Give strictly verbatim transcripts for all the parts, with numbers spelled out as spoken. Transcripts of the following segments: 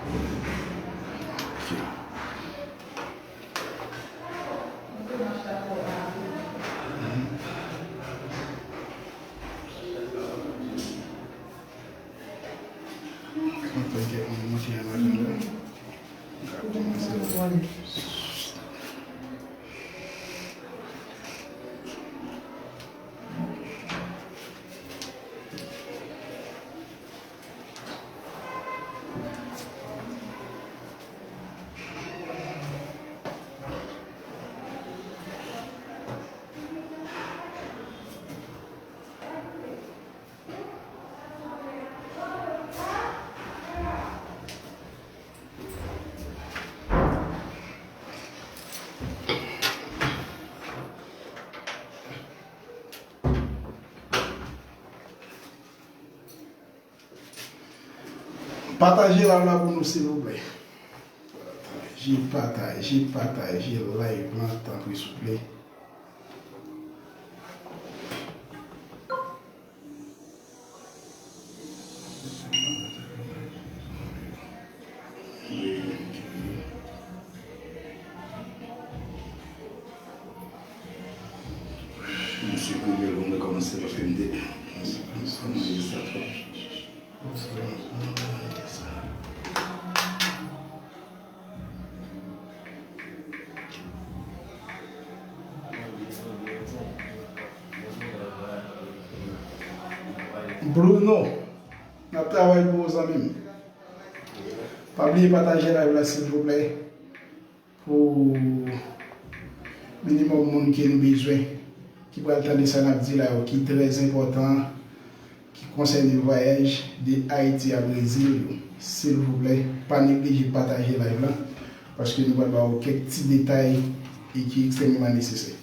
Antre kèk moun monte an ajan la. N ap kòmanse. Pataje live la pou nou, silvouplè. Pataje, pataje, pataje live lan, tanpri, souple. Mwen siprimen l pou mwen kòmanse paske m te. Bruno, n ap travay pou ou, zanmi m. Pa bliye pataje live la, silvouplè, pou minimòm moun ke nou bezwen, ki pral tande sa n ap di la yo, ki trè enpòtan, ki konsène vwayaj de Ayiti a Brezil yo. Silvouplè, pa neglije pataje live la, paske nou pral ba w kèk ti detay e ki ekstrèmeman nesesè.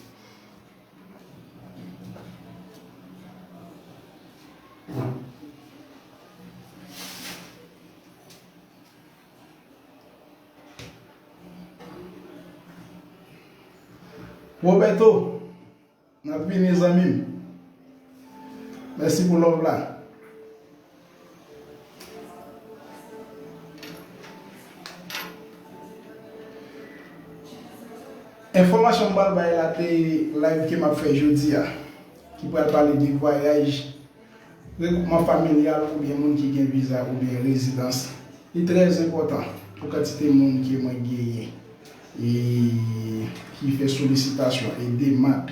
Roberto, n ap vini, zanmi m. Mèsi pou love la. Enfòmasyon m pral bay la, te live ke m ap fè jodi a, ki pral pale de vwayaj, regwoupman familyal oubyen moun ki gen viza oubyen rezidans. Li trè enpòtan pou kantite moun ke mwen genyen e ki fè solisitasyon e demann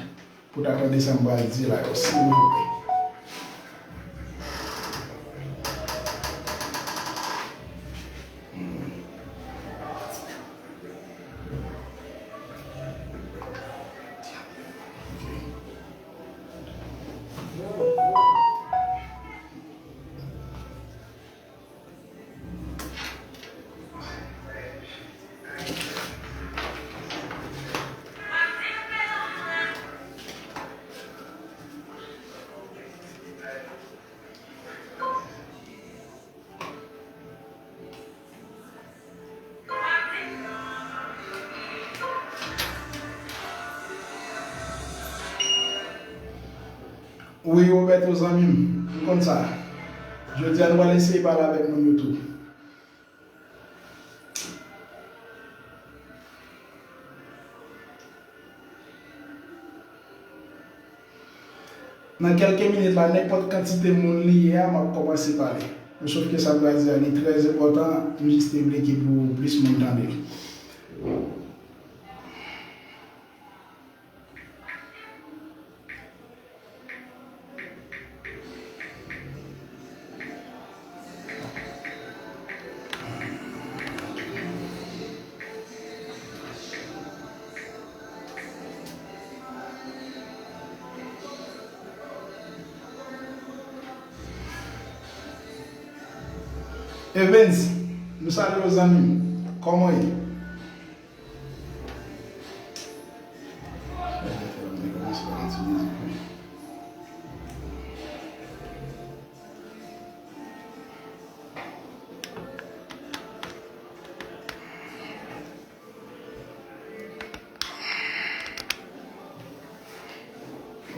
pou ta tande sa m pral di la yo, silvouplè. Wi, Roberto, zanmi m, m konn sa. Jodi a, nou pral eseye pale avèk moun yo tou. Nan kèlke minit la, nenpòt kantite moun li ye a, m ap kòmanse pale. Men sòf ke sa m pral di a, li trè enpòtan, m jis te vle ke pou plis moun tande l. Evens, nou salye w, zanmi m. Kòman w ye?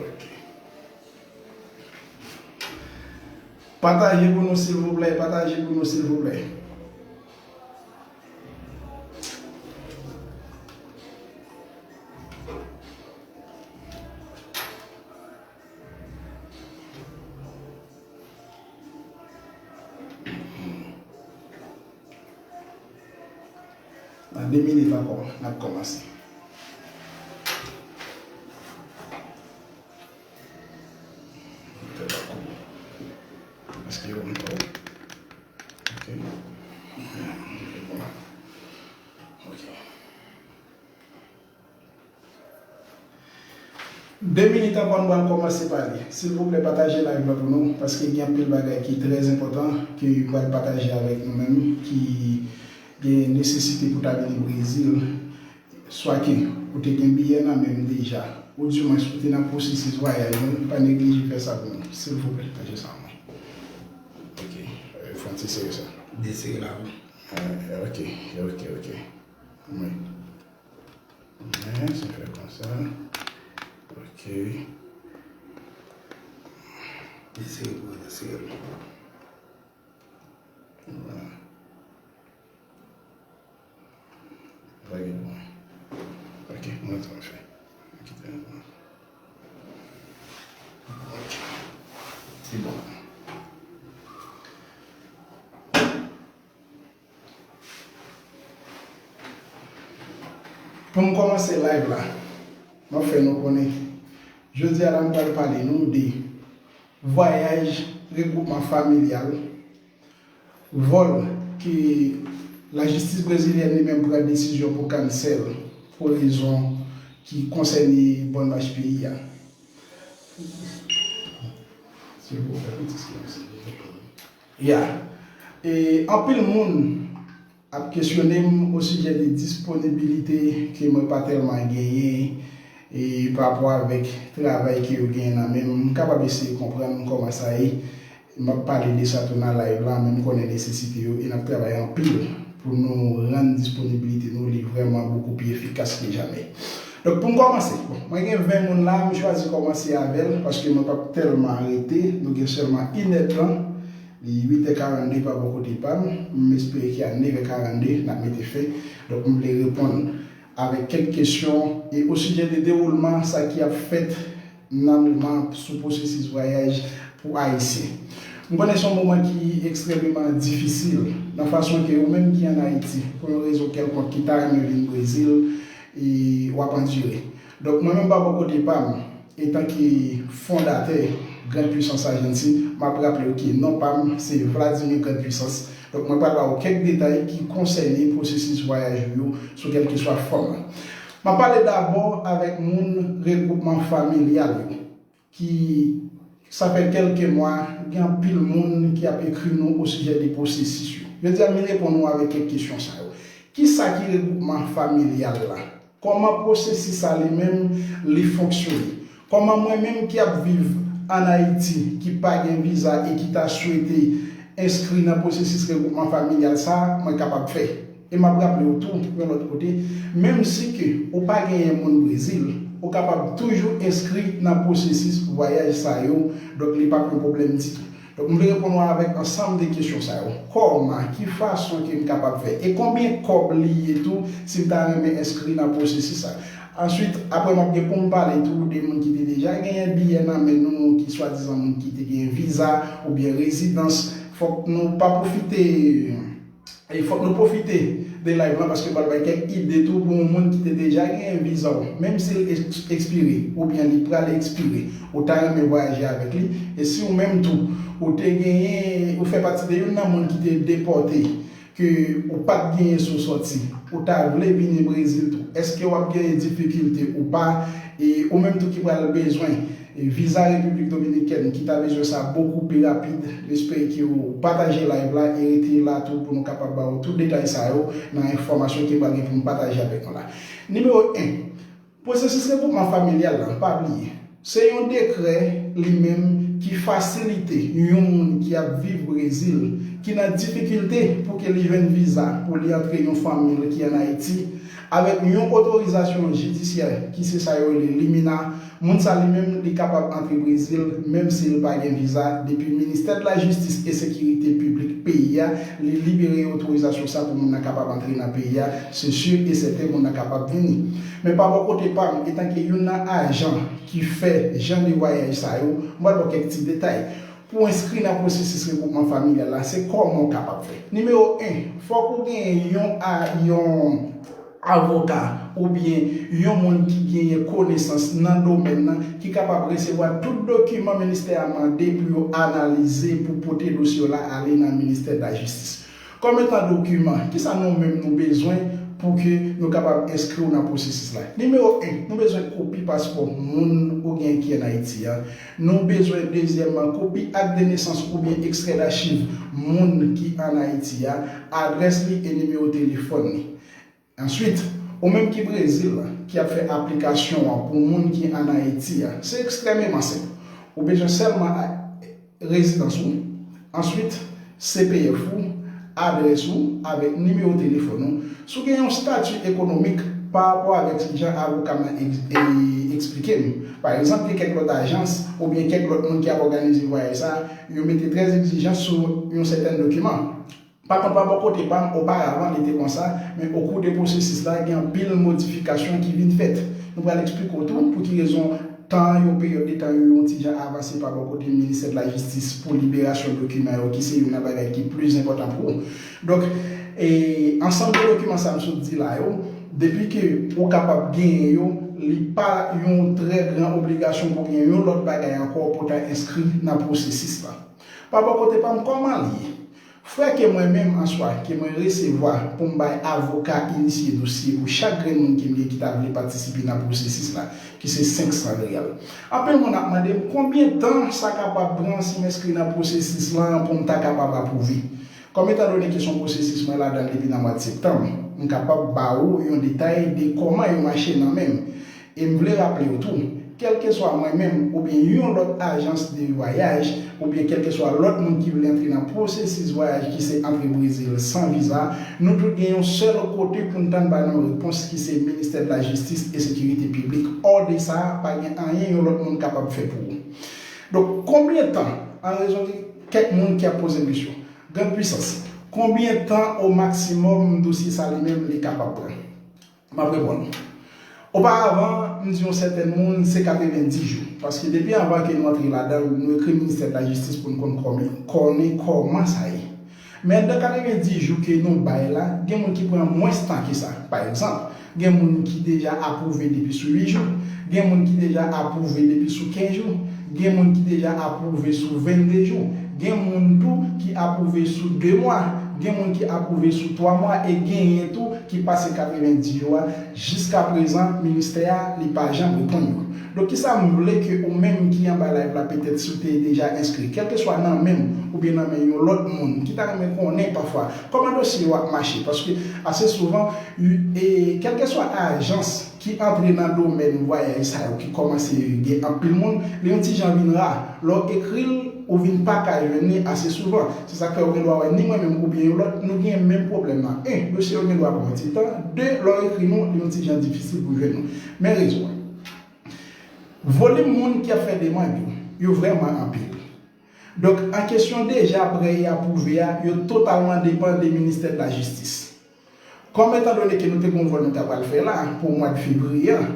Ok. Pataje pou nou, silvouplè. Pataje pou nou, silvouplè. Nan de minit ankò, n ap kòmanse. Tèt la koupe. Èske yo konn pa ou? Ok. Ok. De minit ankò, nou pral kòmanse pale. Silvouplè, pataje live la pou nou, paske gen anpil bagay ki trè enpòtan ke m pral pataje avèk nou menm, ki gen nesesite pou ta vini Brezil, swa ke ou te gen biyè nan men w deja, oudimwens ou te nan pwosesis vwayaj ou, pa neglije fè sa pou nou. Silvouplè, pataje sa pou mwen. Ok, euh, fè yon ti sere sa. Desere la, wi. Euh, ok, ok, ok. Wi. Mwen, se fè konsa. Ok. Eseye pou eseye. Vwala. Pa gen pwoblèm. Ok, mwen sa m fè. Kite m. Ok. Se bon. Pou m kòmanse live la, m ap fè nou konnen, jodi a la m pral pale nou de vwayaj regwoupman familyal, vòl ke lajistis brezilyèn li menm pran desizyon pou cancel pou rezon ki konsène Bòn Mach peyi a. Ya. E anpil moun ap kesyone m osijè de disponibilite ke mwen pa tèlman genyen, e pa rapò avèk travay ke yo genyen nan men m. M kapab eseye konprann kòman sa ye. M ap pale de sa tou nan live la, men m konnen nesesite yo, e n ap travay anpil pou nou rann disponibilite nou li vrèman bokou pi efikas ke jamè. Donk, pou m kòmanse, bon, mwen gen ven moun la, m chwazi kòmanse avè l, paske mwen p ap tèlman rete, nou gen sèlman inèdtan, li uit è karannde pa bò kote pa m, m espere ke a nèf è karannde, n ap mete fen. Donk, m vle reponn avèk kèk kesyon e osijè de dewoulman sa ki ap fèt nan moman sou pwosesis vwayaj pou Ayisyen. M konnen se yon moman ki ekstrèmeman difisil nan fason ke ou menm ki ann Ayiti, pou yon rezon kèlkonk ki ta renmen vin Brezil, e w ap andire. Donk, mwen menm pa bò kote pa m, etanke fondatè Grande Puissance Agency, m ap raple w ke non pa m se Vladimir Grande Puissance. Donk, mwen pral ba w kèk detay ki konsène pwosesis vwayaj ou yo sou kèlkeswa fòm la. M ap pale dabò avèk moun regwoupman familyal yo, ki sa fè kèlke mwa, gen anpil moun ki ap ekri nou osijè de pwosesis yo. Jodi a, m vin reponn nou avèk kèk kesyon sa yo. Kisa ki regwoupman familyal la? Kòman pwosesis sa li menm li fonksyone? Kòman mwen menm ki ap viv ann Ayiti, ki pa gen viza e ki ta swete enskri nan pwosesis regwoupman familyal sa, mwen kapab fè? E m ap raple w tou, yon lòt kote, menm si ke ou pa genyen moun Brezil, ou kapab toujou enskri nan pwosesis vwayaj sa yo, donk li p ap yon pwoblèm ditou. Donk, m vle reponn ou avèk ansanm de kesyon sa yo. Kòman, ki fason ke m kapab fè? E konbyen kòb li ye tou si m ta renmen enskri nan pwosesis sa? Answit, apre m ap gen pou m pale tou de moun ki te deja genyen biyè nan men nou, ki swadizan moun ki te gen viza oubyen rezidans. Fòk nou pa pwofite E fòk nou pwofite de live lan, paske m pral bay kèk ide tou pou yon moun ki te deja genyen viza w, menm si l eks-, ekspire, oubyen li pral ekspire, ou ta renmen vwayaje avèk li, e si ou menm tou, ou te genyen, ou fè pati de youn nan moun ki te depòte, ke ou pa t genyen sou sòti, ou ta vle vini Brezil tou, èske w ap genyen difikilte ou pa, e ou menm tou ki pral bezwen e viza Repiblik Dominikèn ki ta bezwen sa bokou pi rapid. M espere ke w pataje live la e rete la tou pou nou kapab ba w tout detay sa yo nan enfòmasyon ke m pral gen pou m pataje avèk nou la. Nimewo en, pwosesis regwoupman familyal la, pa bliye, se yon dekrè li menm ki fasilite yon moun ki ap viv Brezil, ki nan difikilte pou ke li jwenn viza pou li antre yon fanmi l ki ann Ayiti, avèk yon otorizasyon jidisyè ki se sa yo rele limina, moun sa li menm li kapab antre Brezil, menm si l pa gen viza, depi Ministè de la Jistis e Sekirite Piblik peyi a, li libere otorizasyon sa pou moun nan kapab antre nan peyi a, se si e sèten moun nan kapab vini. Men pa bò kote pa m, etanke youn nan ajan ki fè jan de vwayaj sa yo, m pral ba w kèk ti detay. Pou enskri nan pwosesis regwoupman familyal la, se kòman w kapab fè. Nimewo en, fòk ou genyen yon a, yon avoka oubyen yon moun ki genyen konesans nan domèn nan ki kapab resevwa tout dokiman ministè a mande pou yo analize, pou pote dosye w la ale nan ministè de la jistis. Kòm etan dokiman, kisa nou menm nou bezwen pou ke nou kapab enskri w nan pwosesis la? Nimewo en, nou bezwen kopi paspò moun ou gen ki ann Ayiti a. Nou bezwen, dezyèmman, kopi ak de nesans oubyen ekstrè dachiv moun ki ann Ayiti a, adrès li e nimewo telefòn li. Answit, ou menm ki Brezil la, ki ap fè aplikasyon an pou moun ki ann Ayiti a, se ekstrèmeman senp. Ou bezwen sèlman a, rezidans ou, answit, C P F ou, adrès ou, avèk nimewo telefòn ou. Si w gen yon estati ekonomik pa rapò avèk jan avoka m nan eks-, e, eksplike m, pa egzanp, gen kèk lòt ajans oubyen kèk lòt moun ki ap òganize vwayaj sa a, yo mete trè egzijans sou yon sèten dokiman. Pa kont, pa bò kote pa m, oparavan, li te konsa, men okou de pwosesis la, gen anpil modifikasyon ki vin fèt. Nou pral eksplike w tou pou ki rezon tan yo, peryòd de tan yo, yon ti jan avanse pa bò kote Ministè de la Jistis pou liberasyon dokiman yo, ki se youn nan bagay ki plis enpòtan pou ou. Donk, e, ansanm de dokiman sa m sot di la yo, depi ke ou kapab genyen yo, li pa yon trè gran obligasyon pou genyen yon lòt bagay ankò pou ta enskri nan pwosesis la. Pa bò kote pa m, kòman li ye? Frè ke mwen menm an swa, ke mwen resevwa pou m bay avoka inisye dosye pou chak grenn moun ke m gen ki ta vle patisipe nan pwosesis la, ki se senk san riyal. Anpil moun ap mande m konbyen tan sa kapab pran si m enskri nan pwosesis lan pou m ta kapab apwouve. Kòm etan done ke se yon pwosesis mwen ladan l depi nan mwa de septanm, m kapab ba ou yon detay de kòman yo mache nan men m. E m vle raple w tou, kèlkeswa mwen menm oubyen yon lòt ajans de vwayaj, oubyen kèlkeswa lòt moun ki vle antre nan pwosesis vwayaj ki se antre Brezil san viza, nou tout gen yon sèl kote pou n tann ba nou repons ki se Ministè de la Jistis e Sekirite Piblik. Hors de sa, pa gen anyen yon lòt moun kapab fè pou ou. Donk, konbyen tan, an rezon de kèk moun ki ap poze m kesyon, Grande Puissance, konbyen tan o maksimòm dosye sa li menm li kapab pran? M ap reponn ou. Oparavan, m di yon sèten moun se katrevenndis jou. Paske depi anvan ke nou antre ladan l, nou ekri Ministè de la Jistis pou n konn kòman, konnen kòman sa ye. Men anndan katrevenndis jou ke nou bay la, gen moun ki pran mwens tan ke sa. Pa egzanp, gen moun ki deja apwouve depi sou uit jou, gen moun ki deja apwouve depi sou kenz jou, gen moun ki deja apwouve sou vennde jou, gen moun tou ki apwouve sou de mwa, gen moun ki apwouve sou twa mwa, e genyen tou ki pase katrevenndis jou a. Jiskaprezan, ministè a, li pa janm reponn yo. Donk, kisa m vle ke ou menm ki anba live la, petèt si w te deja enskri, kèlkeswa nan men m oubyen nan men yon lòt moun ki ta renmen konnen pafwa kòman dosye yo ap mache, paske ase souvan, e, kèlkeswa ajans ki antre nan domèn vwayaj sa yo ki kòmanse gen anpil moun, li yon ti jan vin ra. Lè w ekri l, ou vin pa ka jwenn li ase souvan. Se sa k fè ou gen dwa wè ni mwen menm oubyen yon lòt, nou gen menm pwoblèm nan. En, dosye yo gen dwa pran yon ti tan. De, lè w ekri nou, li yon ti jan difisil pou jwenn nou. Men rezon an. Volim moun ki ap fè demann yo, yo vrèman anpil. Donk, an kesyon deja prè e apwouve a, yo totalman depann de Ministè de la Jistis. Kòm etan done ke nou te gen yon vòl nou ta pral fè la pou mwa de fevriye an,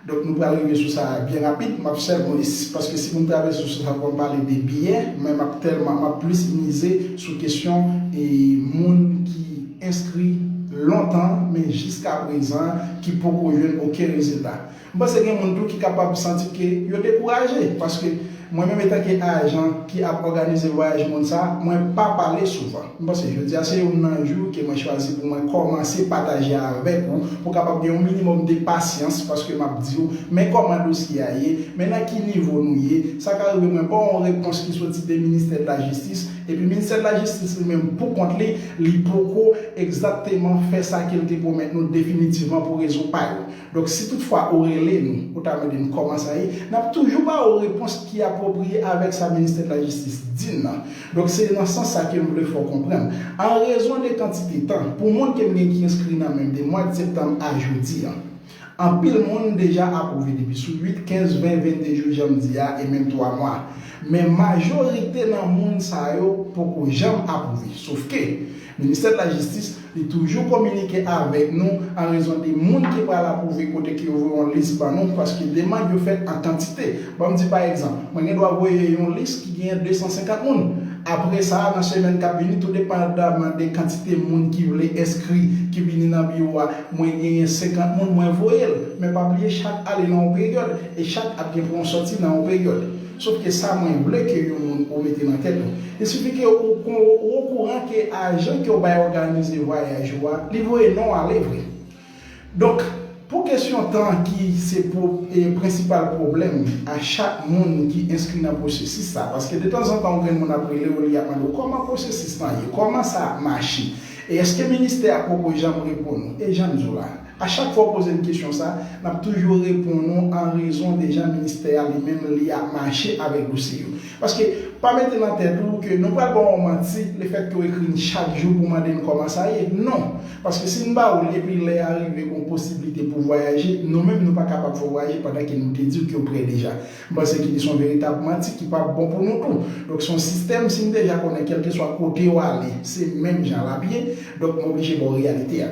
donk nou pral rive sou sa byen rapid. M ap sèlman, paske si pou m travèse sou sa, fò m pale de biyè, men m ap tèlman, m ap plis mize sou kesyon e moun ki enskri lontan, men jiskaprezan ki poko jwenn okenn rezilta. M panse gen moun tou ki kapab santi ke yo dekouraje, paske mwen menm etanke ajan ki ap òganize vwayaj moun sa, mwen pa pale souvan. M panse jodi a se youn nan jou ke mwen chwazi pou mwen kòmanse pataje avèk ou, pou kapab gen yon minimòm de pasyans, paske m ap di w, men kòman dosye a ye, men nan ki nivo nou ye, sa ka rive mwen ba w yon repons ki soti de Ministè de la Jistis, epi Ministè de la Jistis li menm pou kont li, li poko egzakteman fè sa ke l te pwomèt nou definitivman pou rezon pa yo. Donk, si toutfwa ou rele nou, ou ta mande n kòman sa ye, n ap toujou ba ou repons ki apwopriye avèk sa Ministè de la Jistis di n nan. Donk, se nan sans sa ke m vle fè w konprann. An rezon de kantite tan, pou moun ke m gen ki enskri nan men m de mwa de septanm a jodi a, Anpil moun deja apwouve depi sou uit, kenz, ven, venndez jou, jan m di a, e menm twa mwa. Men majorite nan moun sa yo poko janm apwouve. Sofke, Ministè de la Jistis, li toujou kominike avèk nou an rezon de moun ki pral apwouve kote ke yo voye yon lis ban nou, paske demann yo fèt an kantite. Ban m di pa egzanp, mwen gen dwa voye yon lis ki genyen de san senkant moun. Apre sa, nan semèn k ap vini, tou depandaman de kantite moun ki vle enskri, ki vini nan biwo a, mwen genyen senkant moun, mwen voye l. Men pa bliye, chak ale nan yon peryòd, e chak ap gen pou yon sòti nan yon peryòd. Sofke sa mwen vle ke yon moun ou mete nan tèt ou. Il suffit ke ou, ou, ou okouran ke ajan ke w bay òganize vwayaj ou a, li voye non ale vre. Donk, pou kesyon tan ki se pwo- e prensipal pwoblèm a chak moun ki enskri nan pwosesis sa, paske de tanzantan ou gen moun ap rele w, li ap mande w kòman pwosesis lan ye, kòman sa ap mache, e èske ministè a poko janm reponn ou? E jan m di w la, a chak fwa w poze m kesyon sa, n ap toujou reponn ou an rezon de jan ministè a li menm li ap mache avèk dosye yo. Paske pa mete nan tèt ou ke nou pral ba w yon manti, lefètke w ekri n chak jou pou mande n kòman sa ye. Non. Paske si n ba w li epi lè a rive gen yon posiblite pou vwayaje, nou menm nou pa kapab fè w vwayaje pandan ke nou te di w ke w prè deja. M panse ke li se yon veritab manti ki p ap bon pou nou tou. Donk se yon sistèm, si n deja konnen kèlkeswa kote w ale, se menm jan l ap ye, donk m oblije ba w reyalite a.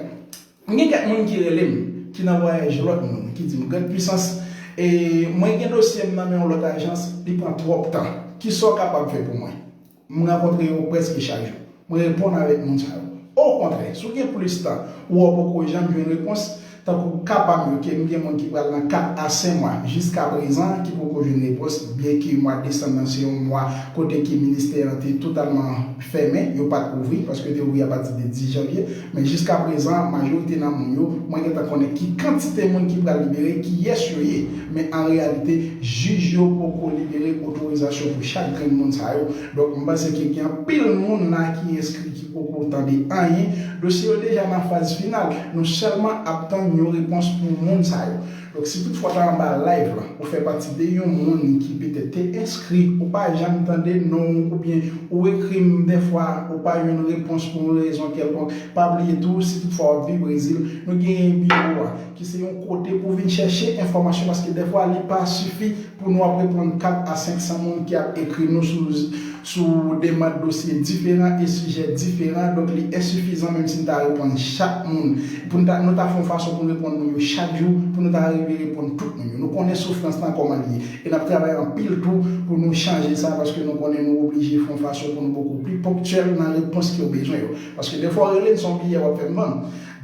M gen kèk moun ki rele m, ki nan vwayaj lòt moun, ki di m, Grand Puissance, e mwen gen dosye m nan men yon lòt ajans, li pran twòp tan. Kisa w kapab fè pou mwen? M rankontre yo prèske chak jou. Mwen reponn avèk moun sa yo. Okontrè, si w gen plis tan, ou wè w poko janm jwenn repons, tankou ka pa m yo, ke m gen moun ki pral nan kat a senk mwa jiskaprezan ki poko jwenn repons, byenke mwa desanm nan se yon mwa kote ke ministè an te totalman fèmen, yo pa t ouvri, paske yo te ouvri apati de dis janvye, men jiskaprezan, majorite nan moun yo, mwen gentan konnen ki kantite moun ki pral libere, kiyès yo ye. Men an reyalite, jij yo poko libere otorizasyon pou chak grenn moun sa yo. Donk, m panse ke gen anpil moun la ki enskri ki poko tande anyen. Dosye yo deja nan faz final. Nou sèlman ap tann yon repons pou moun sa yo. Donk, si toutfwa w ta anba live la, ou fè pati de yon moun ki petèt te enskri, ou pa janm tande non w, oubyen ou ekri m dèfwa, ou pa jwenn repons pou yon rezon kèlkonk, pa bliye tou, si toutfwa w ap viv Brezil, nou genyen biwo a, ki se yon kote pou vin chèche enfòmasyon, paske dèfwa li pa sifi pou nou ap reponn kat a senk san moun ki ap ekri nou sou, sou de mòd dosye diferan e sijè diferan. Donk, li ensifizan menm si n ta reponn chak moun. Pou n ta, nou ta fè yon fason pou n reponn moun yo chak jou, pou nou ta rive reponn tout moun yo. Nou konnen soufrans lan kòman li ye. E n ap travay anpil tou pou nou chanje sa, paske nou konnen nou oblije fè yon fason pou nou bokou pli ponktyèl nan repons ke yo bezwen yo. Paske dèfwa w rele n, se yon biyè w ap fè m vann.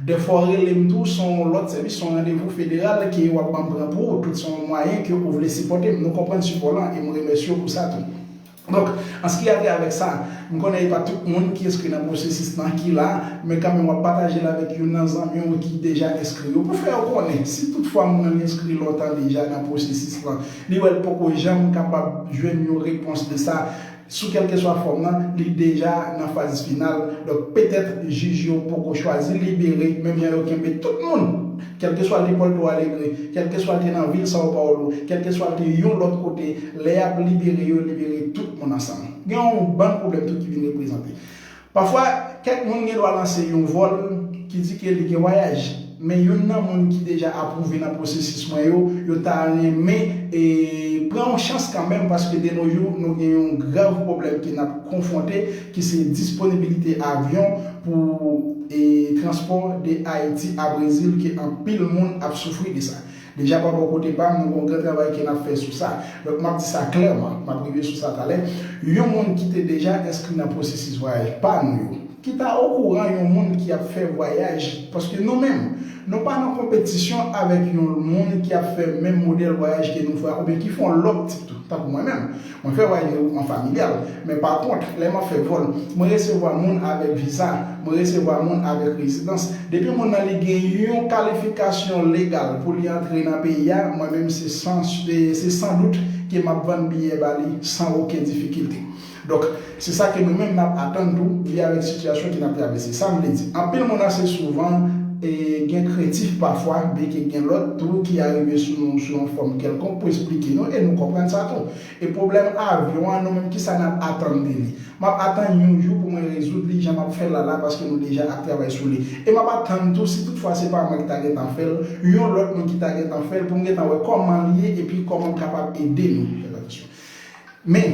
Dèfwa w rele m tou, se yon lòt sèvis, se yon randevou federal ke w ap ban m pran pou ou. Tout se yon mwayen ke ou vle sipòte m. Nou konprann sipò lan e m remèsye w pou sa tou. Donk, an ce qui a trait avèk sa, m konnen e pa tout moun ki enskri nan pwosesis lan ki la, men kanmenm w ap pataje l avèk youn nan zanmi w ki deja enskri yo. Pou fè yo konnen, si toutfwa moun nan li enskri lontan deja nan pwosesis lan, li wè l poko janm kapab jwenn yon repons de sa, sou kèlkeswa fòm nan, li deja nan faz final. Donk, petèt jij yo poko chwazi libere, menm jan yo kenbe tout moun, kèlkeswa li Porto Alegre, kèlkeswa li te nan vil São Paulo, kèlkeswa li te yon lòt kote, lè y ap libere yo, libere tout moun ansanm. Gen yon bann pwoblèm tou ki vin reprezante. Pafwa, kèk moun gen dwa lanse yon vòl ki di ke li gen vwayaj. Men youn nan moun ki deja apwouve nan pwosesis mwen yo, yo ta renmen e pran yon chans kanmenm, paske de nos jours, nou gen yon grav pwoblèm ke n ap konfwonte, ki se disponibilite avyon pou e transpò de Ayiti a Brezil, ke anpil moun ap soufri de sa. Deja pa bò kote pa m, nou gen yon gran travay ke n ap fè sou sa. Donk, m ap di sa klèman, m ap rive sou sa talè. Yon moun ki te deja enskri nan pwosesis vwayaj pa nou yo, ki ta okouran yon moun ki ap fè vwayaj, paske nou menm, nou pa nan konpetisyon avèk yon moun ki ap fè menm modèl vwayaj ke nou fè a, oubyen ki fè yon lòt tip tou, tankou mwen menm. Mwen fè vwayaj an familyal, men pa kont, lè m ap fè vòl, mwen resevwa moun avèk viza, mwen resevwa moun avèk rezidans. Depi moun nan li gen yon kalifikasyon legal pou li antre nan peyi a, mwen menm se san, se san dout ke m ap vann biyè ba li san okenn difikilte. Donk, se sa ke nou menm n ap atann tou, li avèk sitiyasyon ke n ap travèse. Sa m vle di, anpil moun ase souvan e, gen krentif pafwa, byenke gen lòt tou ki arive sou nou sou yon fòm kèlkonk pou esplike nou, e nou konprann sa tou. E pwoblèm avyon an, nou menm, kisa n ap atann de li? M ap atann yon jou pou mwen rezoud li jan m ap fè l la la, paske nou deja ap travay sou li. E m ap atann tou, si toutfwa se pa mwen ki ta gentan fè l, yon lòt moun ki ta gentan fè l, pou m gentan wè kòman l ye, epi kòman m kapab ede nou. Fè atansyon. Men,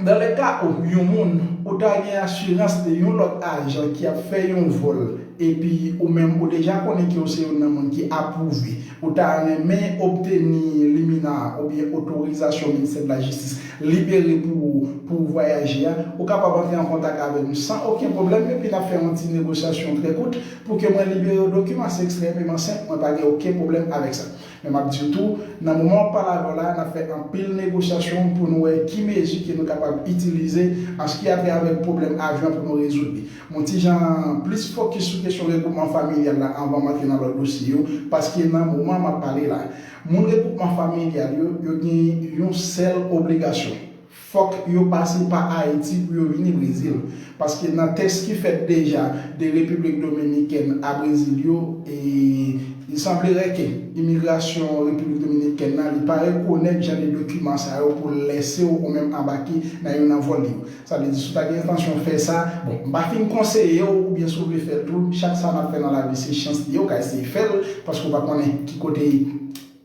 dans le cas où yon moun, ou ta gen asirans de yon lòt ajan ki ap fè yon vòl, epi ou menm ou deja konnen ke w se youn nan moun ki apwouve, ou ta renmen obteni limina oubyen otorizasyon Ministè de la Jistis libere pou ou, pou w vwayaje a, ou kapab antre an kontak avè m san okenn pwoblèm, epi n ap fè yon ti negosyasyon trè kout pou ke mwen libere w dokiman. Se ekstrèmeman senp, mwen pa gen okenn pwoblèm avèk sa. Men m ap di w tou, nan moman w ap pale avè w la, n ap fè anpil negosyasyon pou nou wè ki mezi ke nou kapab itilize an ce qui a trait avèk pwoblèm avyon pou nou rezoud li. Mwen ti jan plis fokis sou kesyon regwoupman familyal la anvan m antre nan lòt dosye yo, paske nan moman m ap pale la, moun regwoupman familyal yo, yo gen yon sèl obligasyon. Fòk yo pase pa Ayiti pou yo vini Brezil. Paske nan tès ki fèt deja de Repiblik Dominikèn a Brezil yo, e, il semblerait que imigrasyon Repiblik Dominikèn nan, li pa rekonèt jan de dokiman sa yo pou lèse w ou menm anbake nan youn nan vòl li yo. Sa vle di, si w ta gen entansyon fè sa, bon, m pa fin konseye w, oubyen si w vle fè l tou, chak sa n ap fè nan lavi, se chans li ye, w ka eseye fè l, paske w pa konnen ki kote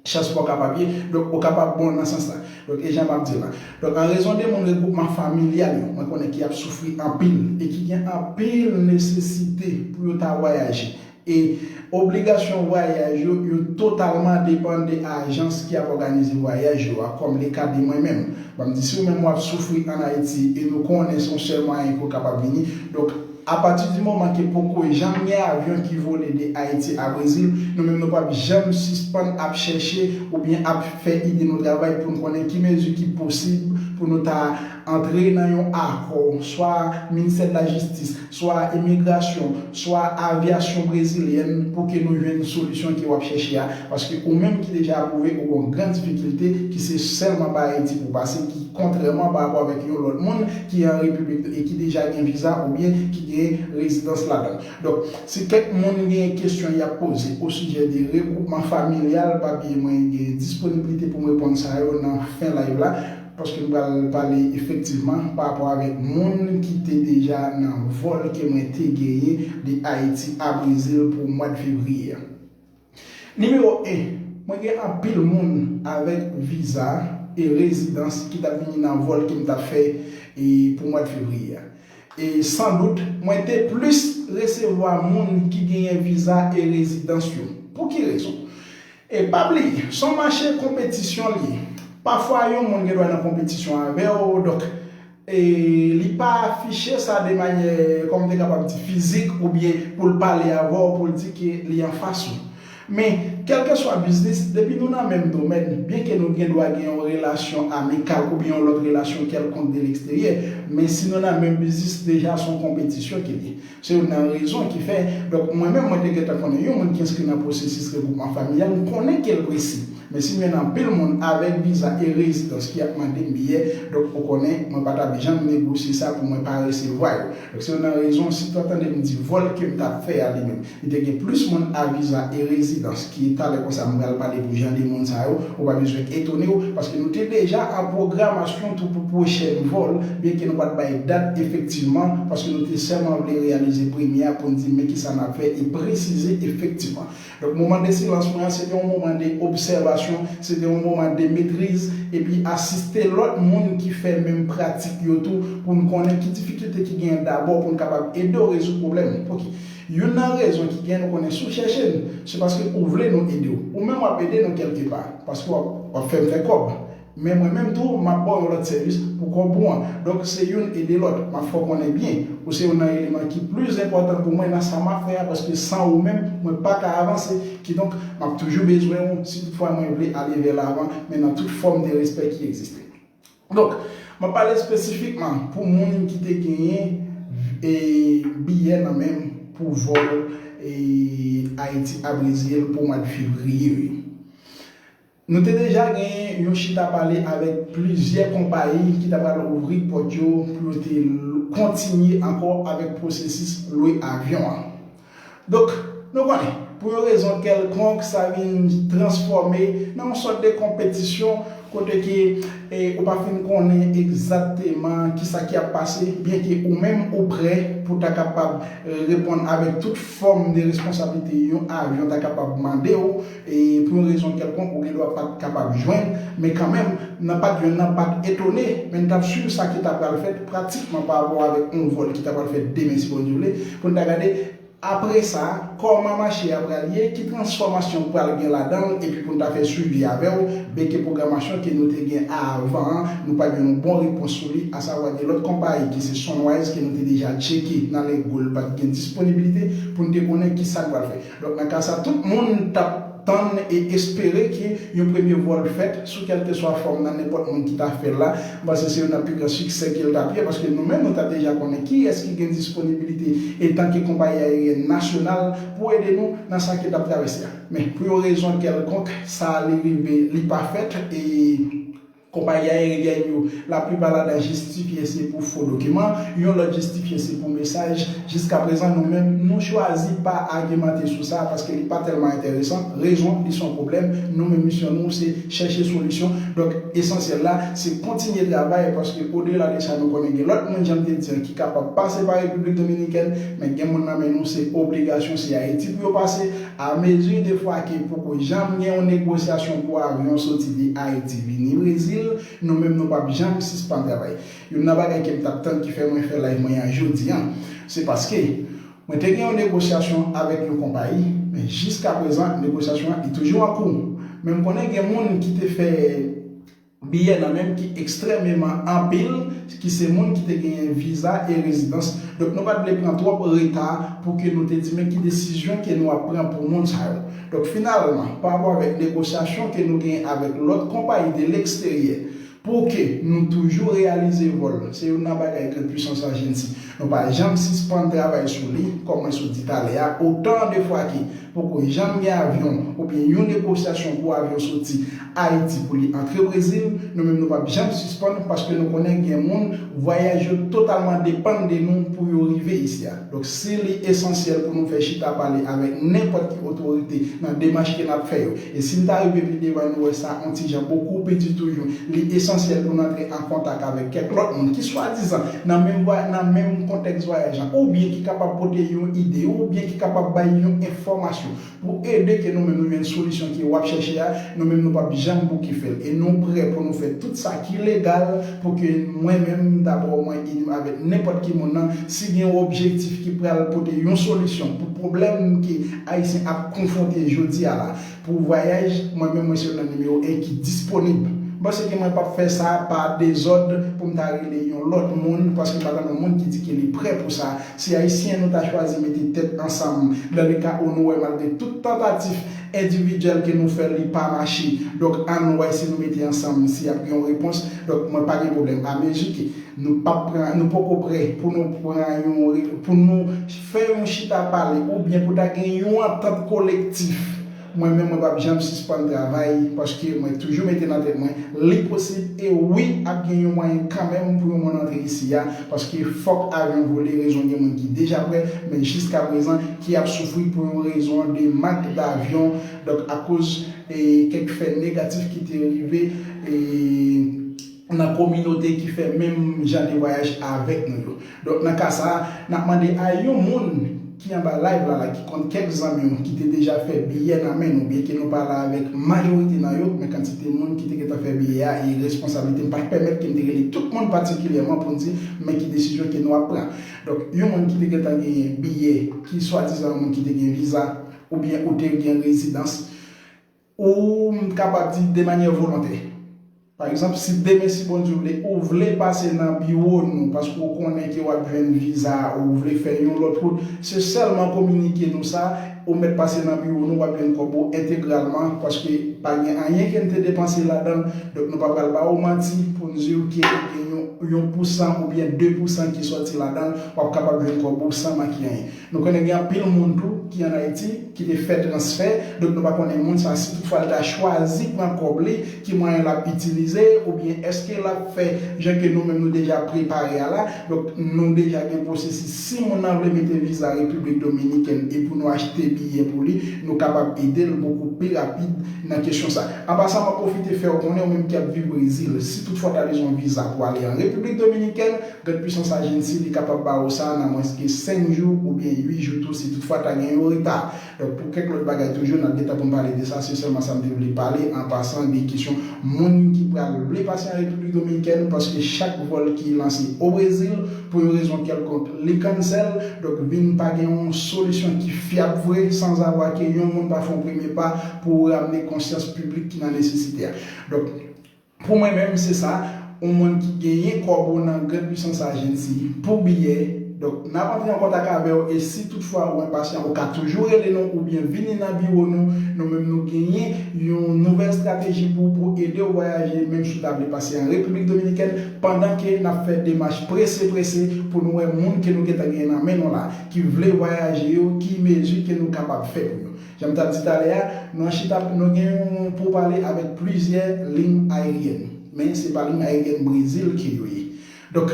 chans pa w kapab ye, donk ou kapab bon nan sans la. Donk, e jan m ap di la. Donk, an rezon de moun regwoupman familyal yo, mwen konnen ki ap soufri anpil e ki gen anpil nesesite pou yo ta vwayaje. E obligasyon vwayaj yo, yo totalman depann de ajans ki ap òganize vwayaj yo a, kòm le ka de mwen menm. Ban m di, si w menm w ap soufri ann Ayiti e nou konnen se yon sèl mwayen ke w kapab vini, donk, apati di moman ke poko janm gen avyon ki vole de Ayiti a Brezil, nou menm nou p ap janm sispann ap chèche oubyen ap fè ide nou travay pou n konnen ki mezi ki posib pou nou ta antre nan yon akò, swa Ministè de la Jistis, swa imigrasyon, swa avyasyon brezilyèn, pou ke nou jwenn solisyon ke w ap chèche a, paske ou menm ki deja apwouve, ou gen yon gran difikilte ki se sèlman pa Ayiti pou pase, ki kontrèman pa rapò avèk yon lòt moun ki an Repiblik e ki deja gen viza oubyen ki gen rezidans ladan l. Donk, si kèk moun gen kesyon y ap poze osijè de regwoupman familyal, pa bliye mwen gen disponiblite pou m reponn sa yo nan fen live la, paske m pral pale efektivman pa rapò avèk moun ki te deja nan vòl ke mwen te genyen de Ayiti a Brezil pou mwa de fevriye a. Nimewo en, mwen gen anpil moun avèk viza e rezidans ki t ap vini nan vòl ke m t ap fè, e, pou mwa de fevriye a. E sandout, mwen te plis resevwa moun ki genyen viza e rezidans yo. Pou ki rezon? E pa bliye, se yon mache konpetisyon li ye. Pafwa, yon moun gen dwa nan konpetisyon avè w, donk, e li pa afiche sa de manyè, kòm m te kapab di, fizik, oubyen pou l pale avè w, pou l di ke li anfas ou. Men, kèlkeswa biznis, depi nou nan menm domèn, byenke nou gen dwa gen yon relasyon amikal oubyen yon lòt relasyon kèlkonk de leksteryè, men si nou nan menm biznis, deja se yon konpetisyon ke li ye. Se youn nan rezon ki fè, donk, mwen menm, mwen te gentan konnen yon moun ki enskri nan pwosesis regwoupman familyal, m konnen ke l prese. Men si m jwenn anpil moun avèk viza e rezidans ki ap mande m biyè, donk, ou konnen, mwen pa t ap janm negosye sa pou mwen pa resevwa yo. Donk, se youn nan rezon, si w ta tande m di vòl ke m t ap fè a li menm, li te gen plis moun a viza e rezidans ki talè konsa m pral pale pou jan de moun sa yo, ou pa bezwen etone w, paske nou te deja an pwogramasyon tou pou pwochèn vòl, byenke nou pa t bay dat efektivman, paske nou te sèlman vle reyalize premye a pou n di men kisa n ap fè e presize efektivman. Donk, moman de silans mwen an, se te yon moman de obsèvasyon, se te yon moman de metriz, epi asiste lòt moun ki fè menm pratik yo tou, pou n konnen ki difikilte ki genyen dabò, pou n kapab ede w rezoud pwoblèm. Ok. Youn nan rezon ki gen, nou konnen si w chèche n, se paske ou vle nou ede w. Ou menm w ap ede nou kèlkepa, paske w ap, w ap fè m fè kòb. Men mwen menm tou, m ap ba w yon lòt sèvis pou kòb ou an. Donk, se youn ede lòt. M ap fè w konnen byen, ou se youn nan eleman ki plis enpòtan pou mwen nan sa m ap fè a, paske san ou menm, mwen pa ka avanse. Kidonk, m ap toujou bezwen w, si toutfwa mwen vle ale vè lavan, men nan tout fòm de respè ki egziste. Donk, m ap pale espesifikman pou moun ki te genyen, e, biyè nan men pou vòl, e, Ayiti a Brezil pou mwa de fevriye yo. Nou te deja genyen yon chita pale avèk plizyè konpayi ki ta pral ouvri pòt yo pou yo te l-, kontinye ankò avèk pwosesis lwe avyon an. Donk, Nou konnen, pou yon rezon kèlkonk, sa vin transfòme nan yon sòt de konpetisyon kote ke e, ou pa fin konnen egzakteman kisa ki ap pase, byenke ou menm ou prè pou ta kapab e, reponn avèk tout fòm de responsablite yon avyon ta kapab mande w, e pou yon rezon kèlkonk, ou gen dwa pa t kapab jwenn, men kanmenm, nan pa t jwenn nan, pa t etone, men n t ap swiv sa ki ta pral fèt pratikman pa rapò avèk yon vòl ki ta pral fèt demen, si Bondye vle, pou n ta gade apre sa, kòman mache a pral ye, ki transfòmasyon pral gen ladan l, epi pou n ta fè swivi avè w, byenke pwogramasyon ke nou te gen avan an, nou pa t jwenn yon bon repons sou li, asavwa gen lòt konpayi ki se Sunrise ke nou te deja tcheke nan lè gwo l pa t gen disponibilite pou n te konnen kisa n pral fè. Donk, nan ka sa, tout moun t ap tann e espere ke yon premye vòl fèt sou kèlkeswa fòm nan nenpòt moun ki ta fè l la. M panse se youn nan pi gran siksè ke l t ap ye, paske nou menm, nou t ap deja konnen kiyès ki gen disponibilite etanke konpayi ayeryèn nasyonal pou ede nou nan sa ke n ap travèse a. Men, pou yon rezon kèlkonk, sa li rive, li pa fèt, e konpayi ayeryèn yo, laplipa ladan jistifye se pou fo dokiman, yon lòt jistifye se pou mesaj. Jiskaprezan, nou menm, nou chwazi pa agimante sou sa, paske li pa tèlman enteresan. Rezon, li se yon pwoblèm. Nou menm, misyon nou, se chèche solisyon. Donk, esansyèl la, se kontinye travay, paske odela de sa, nou konnen gen lòt moun, jan m te di an, ki kapab pase pa Repiblik Dominikèn, men gen moun nan men nou, se obligasyon, se Ayiti pou yo pase. Amezi de fwa ke poko janm gen yon negosyasyon pou avyon soti de Ayiti vini Brezil, nou menm nou p ap janm sispann travay. Youn nan bagay ke m t ap tann ki fè mwen fè live mwen an jodi an, se paske mwen te gen yon negosyasyon avèk yon konpayi, men jiskaprezan, negosyasyon an li toujou an kou. Men m konnen gen moun ki te fè biyè nan men m ki ekstrèmeman anpil, ki se moun ki te genyen viza e rezidans. Donk, nou pa t vle pran twòp reta pou ke nou te di men ki desizyon ke nou ap pran pou moun sa yo. Donk, finalman, pa rapò avèk negosyasyon ke nou genyen avèk lòt konpayi de leksteryè, pou ke nou toujou reyalize vòl, se youn nan bagay Grand Puissance Agency. Nou pa janm sispann travay sou li, kòm mwen sot di talè a, otan de fwa ke poko janm gen avyon oubyen yon negosyasyon pou avyon soti Ayiti pou li antre Brezil, nou menm nou p ap janm sispann, paske nou konnen gen moun, vwayaj yo totalman depann de nou pou yo rive isi a. Donk, si li esansyèl pou nou fè chita pale avèk nenpòt ki otorite nan demach ke n ap fè yo, e si n ta rive pi devan, nou wè sa yon ti jan bokou piti toujou, li esansyèl pou n antre an kontak avèk kèk lòt moun ki swadizan nan menm vwa-, nan menm kontèks vwayaj la, oubyen ki kapab pote yon ide, oubyen ki kapab bay yon enfòmasyon pou ede ke nou menm nou jwenn solisyon ke w ap chèche a, nou menm nou p ap janm bouke fè l. E nou prè pou nou fè tout sa ki legal pou ke mwen menm, dabò, mwen, e avèk nenpòt ki moun nan, si gen yon objektif ki pral pote yon solisyon pou pwoblèm ke Ayisyen ap konfwonte jodi a la, pou vwayaj, mwen menm, mwen se youn nan nimewo en ki disponib. M panse ke mwen p ap fè sa pa dezòd pou m ta rele yon lòt moun, paske m pa tande yon moun ki di ke li prè pou sa. Si Ayisyen nou ta chwazi mete tèt ansanm, dans le cas où nou wè malgre tout tantatif endividyèl ke nou fè, li pa mache. Donk, ann wè si nou mete ansanm, si ap gen yon repons. Donk, mwen pa gen pwoblèm. Amezi ke nou p ap pran, nou poko prè pou nou pran yon re-, pou nou fè yon chita pale, oubyen pou ta gen yon antant kolektif. Mwen menm, mwen p ap janm sispann travay, paske mwen toujou mete nan tèt mwen, li posib, e wi, ap gen yon mwayen kanmenm pou yon moun antre isi a, paske fòk avyon vole, rezon gen moun ki deja prè, men jiskaprezan, ki ap soufri pou yon rezon de mank davyon, donk, akoz, e, kèk fè negatif ki te rive, e, nan kominote ki fè menm jan de vwayaj avèk nou yo. Donk, nan ka sa a, n ap mande a yon moun ki anba live la, la, ki konn kèk zanmi w ki te deja fè biyè nan men nou, byenke nou pa la avèk majorite nan yo, men kantite moun ki te gentan fè biyè a e responsablite m pa t pèmèt ke m te rele tout moun patikilyèman pou m di men ki desizyon ke nou ap pran. Donk, yon moun ki te gentan genyen biyè, ki swadizan yon moun ki te gen viza, oubyen ou te gen rezidans, ou m kapab di de manyè volontè. Pa egzanp, si demen, si Bondye vle, ou vle pase nan biwo nou, paske ou konnen ke w ap jwenn viza, ou vle fè yon lòt wout, se sèlman kominike nou sa, ou mèt pase nan biwo nou, w ap jwenn kòb ou entegralman, paske pa gen anyen ke n te depanse ladan l, donk nou pa pral ba ou manti pou n di w ke gen yon yon pousan oubyen de pousan ki sòti ladan l, w ap kapab jwenn kòb ou san manke anyen. Nou konnen gen anpil moun tou ki ann Ayiti, ki te fè transfè, donk nou pa konnen moun sa si toutfwa l ta chwazi pran kòb li, ki mwayen l ap itilize, oubyen èske l ap fè jan ke nou menm nou deja prepare a la. Donk nou deja gen pwosesis. Si moun nan vle mete viza Repiblik Dominikèn e pou nou achte biyè pou li, nou kapab ede l bokou pi rapid nan kesyon sa. An pasan, m ap pwofite fè w konnen, ou menm ki ap viv Brezil, si toutfwa w ta bezwen yon viza pou ale an Repiblik Dominikèn, Grande Puissance Agency li kapab ba ou sa nan mwens ke senk jou oubyen uit jou tou, si toutfwa ta gen yon reta. Donk, pou kèk lòt bagay toujou, n ap gentan pou n pale de sa, se sèlman sa m te vle pale an pasan de kesyon moun ki pral vle pase an Repiblik Dominikèn, paske chak vòl ki lanse o Brezil, pou yon rezon kèlkonk, li cancel, donk vin pa gen yon solisyon ki fyab vre, sanzavwa ke yon moun pa fè yon premye pa pou ramne konsyans piblik ki nan nesesite a. Donk, pou mwen menm, se sa, yon moun ki genyen kòb ou nan Grande Puissance Agency pou biyè, donk, n ap antre an kontak avè w, e si toutfwa ou enpasyan, ou ka toujou rele nou oubyen vini nan biwo nou. Nou menm, nou genyen yon nouvèl estrateji pou, pou ede w vwayaje, menm si w ta vle pase an Repiblik Dominikèn, pandan ke n ap fè demach prese, prese pou nou wè moun ke nou gentan genyen nan men nou la, ki vle vwayaje yo, ki mezi ke nou kapab fè pou yo. Jan m t ap di talè a, nou an chita, nou gen yon poupale avèk plizyè liy ayeryèn, men se pa liy ayeryèn Brezil ke yo ye. Donk,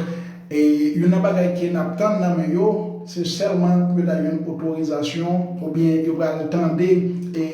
e, youn nan bagay ke n ap tann nan men yo, se sèlman pou yo ta jwenn otorizasyon oubyen yo pral tande, e,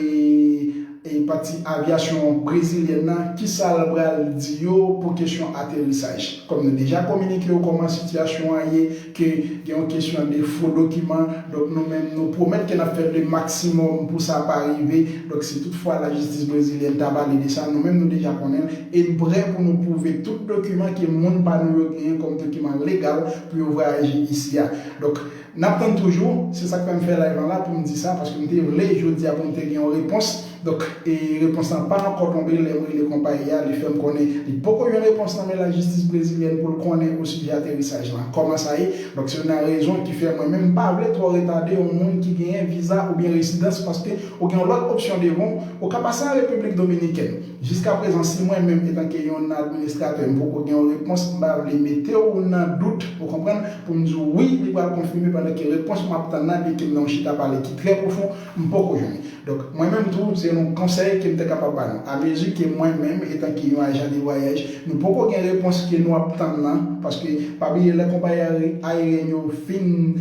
e pati avyasyon brezilyèn nan, kisa l pral di yo pou kesyon aterisaj. Kòm nou deja kominike yo kòman sitiyasyon an ye, ke gen yon kesyon de fo dokiman, donk nou menm, nou pwomèt ke n ap fè le maksimòm pou sa pa rive. Donk, si toutfwa lajistis brezilyèn ta pale de sa, nou menm, nou deja konnen l, e n prè pou nou pwouve tout dokiman ke moun pa nou yo genyen kòm dokiman legal pou yo vwayaje isi a. Donk, n ap tann toujou, se sa k fè m fè live lan la pou m di sa, paske m te vle jodi a pou m te gen yon repons. Donk, e repons lan pa ankò tonbe, lè m rele konpayi a, li fè m konnen li poko jwenn repons nan men lajistis brezilyèn pou l konnen osijè aterisaj lan. Kòman sa ye? Donk, se youn nan rezon ki fè mwen menm m pa vle twò retade yon moun ki genyen viza oubyen rezidans, paske ou gen yon lòt opsyon devan w, ou ka pase an Repiblik Dominikèn. Jiskaprezan, si mwen menm, etanke yon administratè, m poko gen yon repons, m pa vle mete w nan dout, ou konprann, pou m di w wi, li pral konfime, pandan ke repons m ap tann nan, byenke m nan yon chita pale ki trè pwofon, m poko jwenn li. Donk, mwen menm tou, se yon konsèy ke m te kapab ba nou. Amezi ke mwen menm, etanke yon ajan de vwayaj, nou poko gen repons ke nou ap tann nan, paske pa bliye lè konpayi aye-, ayeryèn yo fin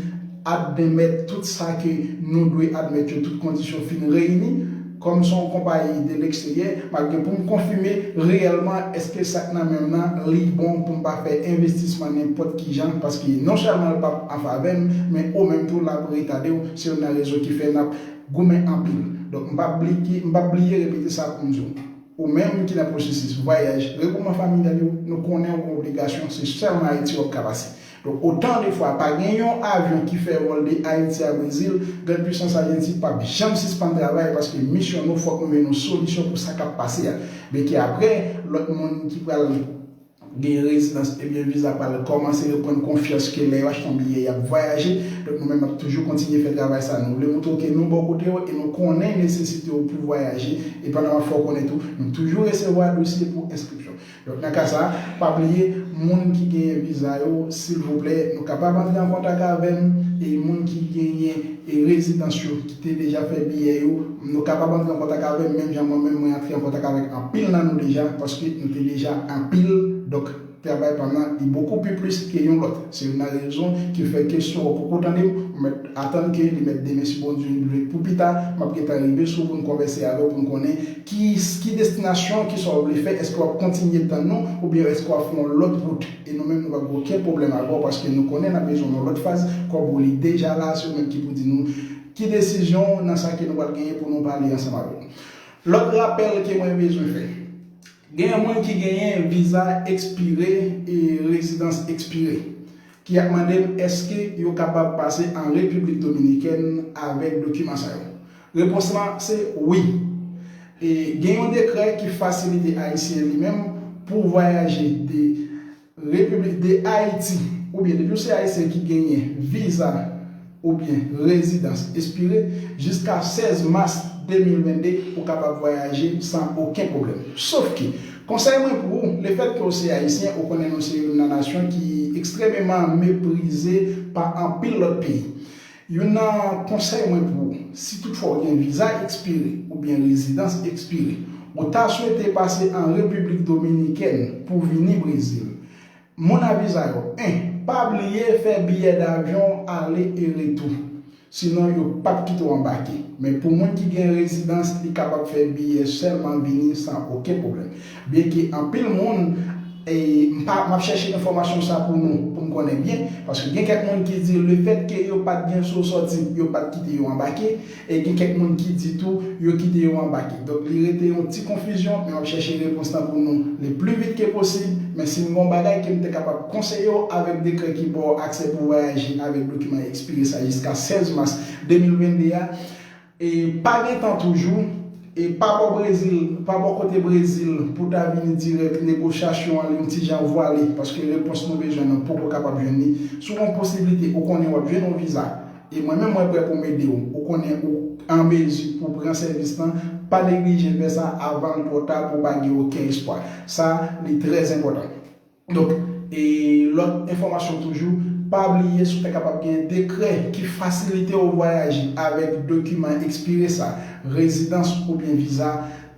admèt tout sa ke nou dwe admèt yo, tout kondisyon fin reyini, kòm se yon konpayi de leksteryè, m ap gen pou m konfime reyèlman èske sa k nan men m nan, li bon pou m pa fè envestisman nenpòt ki jan, paske non sèlman l p ap an favè m, men ou menm tou l ap retade w, se youn nan rezon ki fè n ap goumen anpil. Donk, m p ap bliye, m p ap bliye repete sa pou m di w. Ou menm ki nan pwosesis vwayaj, regwoupman familyal yo, nou konnen w gen obligasyon, se sèlman Ayiti w ap ka pase. Donk, otan de fwa, pa gen yon avyon ki fè vòl de Ayiti a Brezil, Grande Puissance Agency p ap janm sispann travay, paske misyon nou, fòk nou jwenn yon solisyon pou sa k ap pase a. Byenke apre, lòt moun ki pral gen rezidans ebyen viza pa l kòmanse reprann konfyans ke lè yo achte yon biyè, y ap vwayaje. Donk, nou menm, n ap toujou kontinye fè travay sa. Nou vle montre w ke nou bò kote w e nou konnen nesesite w pou vwayaje. E pandan m ap fè w konnen tou, nou toujou resevwa dosye pou enskripsyon. Donk, nan ka sa, pa bliye, moun ki genyen viza yo, silvouplè, nou kapab antre an kontak avè m, e moun ki genyen e rezidans yo ki te deja fè biyè yo, nou kapab antre an kontak avè m, menm jan mwen menm mwen antre an kontak avèk anpil nan nou deja, paske nou te deja anpil, donk travay pa m nan li bokou pi plis ke yon lòt. Se youn nan rezon ki fè ke si w poko tande m, ou mèt atann ke li mèt demen si Bondye vle pou pita, m ap gentan rive sou ou pou n konvèse avè w pou n konnen ki, ki destinasyon, kisa w vle fè, èske w ap kontinye tann nou, oubyen èske w ap fè yon lòt wout? E nou menm, nou p ap gen okenn pwoblèm avè w, paske nou konnen n ap bezwen yon lòt faz. Kòb ou li deja la, se ou menm ki pou di nou ki desizyon w nan sa ke nou pral genyen pou nou pale ansanm avè w. Lòt rapèl ke mwen bezwen fè. Gen moun ki genyen viza ekspire e rezidans ekspire, ki ap mande m èske yo kapab pase an Repiblik Dominikèn avèk dokiman sa yo. Repons lan se wi. E gen yon dekrè ki fasilite Ayisyen li menm pou vwayaje de Repiblik de Ayiti, oubyen depi w se Ayisyen ki genyen viza oubyen rezidans ekspire, jiska sèz mas de mil vennde, ou kapab vwayaje san okenn pwoblèm. Sòf ke, Konsèy mwen pou ou, lefètke w se ayisyen, ou konnen nou se youn nan nasyon ki ekstrèmeman meprize pa anpil lòt peyi. Youn nan konsèy mwen pou ou, si toutfwa w gen viza ekspire oubyen rezidans ekspire, ou ta swete pase an Repiblik Dominikèn pou w vini Brezil, moun a viza yo, en, pa bliye fè biyè davyon ale e retou. Sinon, yo p ap kite w anbake. Men pou moun ki gen rezidans, li kapab fè biyè sèlman vini san okenn pwoblèm. Byenke anpil moun, e, m pa, m ap chèche enfòmasyon sa pou nou, pou m konnen byen, paske gen kèk moun ki di lefètke yo pa t gen sou sòti, yo pa t kite yo anbake, e gen kèk moun ki di tou yo kite yo anbake. Donk, li rete yon ti konfizyon, men m ap chèche repons lan pou nou le pli vit ke posib. Men si m gen yon bagay ke m te kapab konseye w avèk dekrè ki ba w aksè pou vwayaje avèk dokiman ekspire sa jiska sèz mas de mil venn de a, e pa gen tan toujou, e pa bò Brezil, pa bò kote Brezil pou ta vini dirèk, negosyasyon an li yon ti jan vwale, paske repons nou bezwen nan poko kapab jwenn li. Si w gen posiblite, ou konnen w ap jwenn yon viza. E mwen menm, mwen prè pou m ede w. Ou konnen ou an mezi pou pran sèvis lan, pa neglije fè sa avan l twò ta pou w pa gen okenn espwa. Sa, li trè enpòtan. Donk, e lòt enfòmasyon toujou, pa bliye si w ta kapab gen dekrè ki fasilite w vwayaje avèk dokiman ekspire sa, rezidans oubyen viza,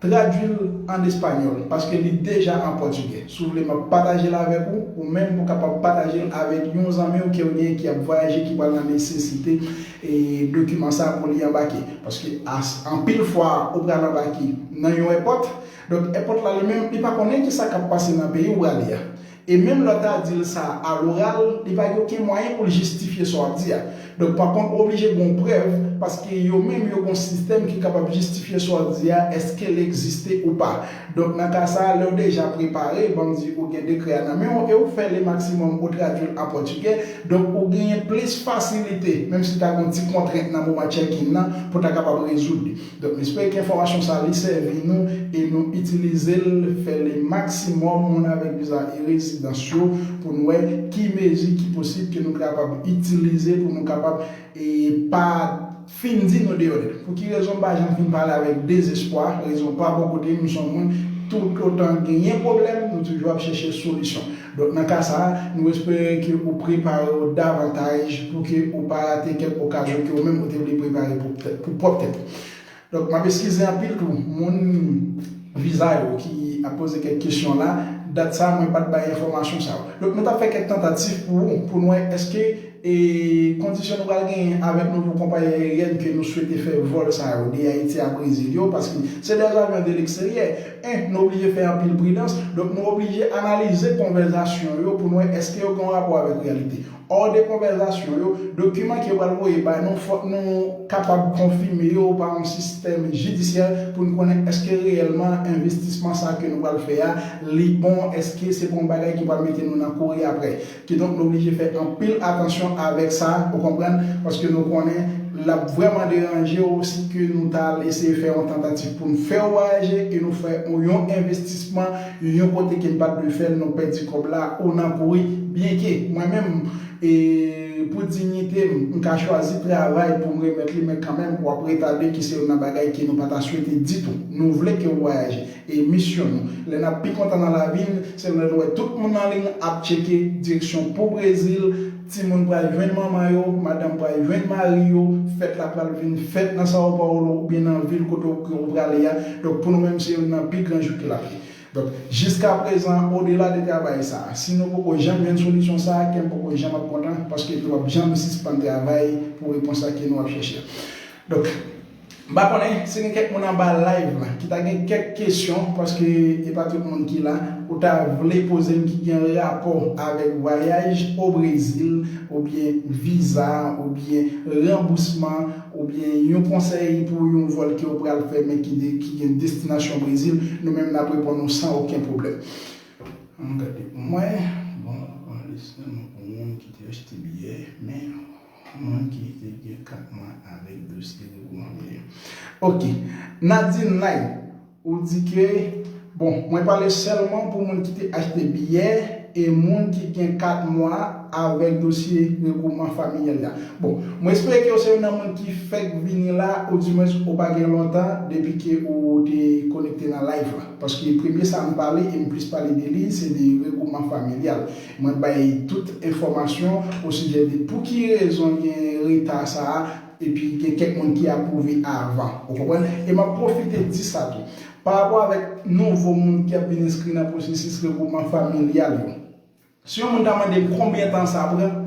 tradui l an espanyòl, paske li deja an pòtigè. Si w vle, m ap pataje l avèk ou, ou menm ou kapab pataje l avèk yon zanmi w ke w gen ki ap vwayaje, ki pral nan nesesite, e, dokiman sa pou li anbake. Paske as-, anpil fwa, ou pral anbake nan yon èpòt, donk èpòt la li menm, li pa konnen ki sa k ap pase nan peyi w prale a. E menm lè w ta di l sa aloral, li pa gen okenn mwayen pou l jistifye sa w ap di a. Donk, pa kont, ou oblije gen yon prèv, paske yo menm, yo gen yon sistèm ki kapab jistifye sa w ap di a, èske l egziste ou pa. Donk, nan ka sa a, lè w deja prepare, ban m di ou gen dekrè a nan men w, e ou fè le maksimòm ou tradui l an pòtigè, donk, ou genyen plis fasilite, menm si ta gen yon ti kontrent nan moman check-in nan, pou ta kapab rezoud li. Donk, m espere ke enfòmasyon sa a li sèvi nou e nou itilize l, fè le maksimòm moun avèk viza e rezidans yo pou n wè ki mezi ki posib ke nou kapab itilize pou nou kapab e pa fin di nou deyò nèt. Pou ki rezon m pa janm fin pale avèk dezespwa, rezon pa bò kote m, m se yon moun, tout otan genyen pwoblèm, nou toujou ap chèche solisyon. Donk, nan ka sa a, nou espere ke ou prepare w davantaj pou ke ou pa rate kèk okazyon ke ou menm ou te vle prepare pou, pou pwòp tèt ou. Donk, m ap eskize anpil tou moun viza yo ki ap poze kèk kesyon la. Dat sa a, mwen pa t bay enfòmasyon sa yo. Donk, nou t ap fè kèk tantativ pou, pou n wè èske, e, kondisyon nou pral genyen avèk nouvo konpayi ayeryèn ke nou swete fè vòl sa yo, de Ayiti a Brezil yo, paske se de avyon de leksteryè. En, nou oblije fè anpil pridans, donk nou oblije analize konvèsasyon yo pou n wè èske yo gen yon rapò avèk reyalite. Hors de konvèsasyon yo, dokiman ke yo pral voye bay nou, fòk nou kapab konfime yo pa yon sistèm jidisyè pou n konnen èske reyèlman envestisman sa ke nou pral fè a, li bon, èske se pa yon bagay ki pral mete nou nan kouri apre. Kidonk, nou oblije fè anpil atansyon avèk sa, ou konprann, paske nou konnen l ap vrèman deranje w si ke nou ta al eseye fè yon tantativ pou n fè w vwayaje e nou fè yon, yon envestisman, yon kote ke n pa t dwe fè l, nou pèdi kòb la ou nan kouri, byenke mwen menm, e pou diyite m, m ka chwazi travay pou m remèt li, men kanmenm, w ap retade, ki se youn nan bagay ke nou pa ta swete ditou. Nou vle ke w vwayaje. E misyon nou, lè n ap pi kontan nan lavi n, se lè n wè tout moun nan liy ap tcheke direksyon pou Brezil, timoun pral jwenn manman yo, madanm pral jwenn mari yo, fèt la pral vin fèt nan São Paulo oubyen nan vil kote w, ke w prale a. Donk, pou nou menm, se youn nan pi gran jou ke l ap ye. Donk, jiskaprezan, odela de travay sa a, si nou poko janm jwenn solisyon sa a, kè m poko janm ap kontan, paske nou p ap janm sispann travay pou repons sa ke nou ap chèche a. Donk, m pa konnen si gen kèk moun anba live la ki ta gen kèk kesyon, paske e pa tout moun ki la, ou ta vle poze m ki gen rapò avèk vwayaj o Brezil, oubyen viza, oubyen ranbousman, oubyen yon konsèy pou yon vòl ke w pral fè, men ki de, ki gen destinasyon Brezil, nou menm n ap reponn ou san okenn pwoblèm. Ann gade pou mwen. Bon, anrejistreman pou moun ki te achte biyè, men moun ki te gen kat mwa avèk dosye regouvènman yo. Ok. Nadine Knight, ou di ke, bon, mwen pale sèlman pou moun ki te achte biyè e moun ki gen kat mwa avèk dosye regwoupman familyal la. Bon, mwen espere ke w se youn nan moun ki fèk vini la, oudimwens ou pa gen lontan depi ke ou te konekte nan live la. Paske premye sa m pale, e m plis pale de li, se de regwoupman familyal. Mwen bay tout enfòmasyon osijè de pou ki rezon gen reta sa a, epi gen kèk moun ki apwouve avan. Ou konprann? E m ap pwofite di sa tou. Pa rapò avèk nouvo moun ki ap vin enskri nan pwosesis regwoupman familyal yo. Si yon moun ta mande m konbyen tan sa pran,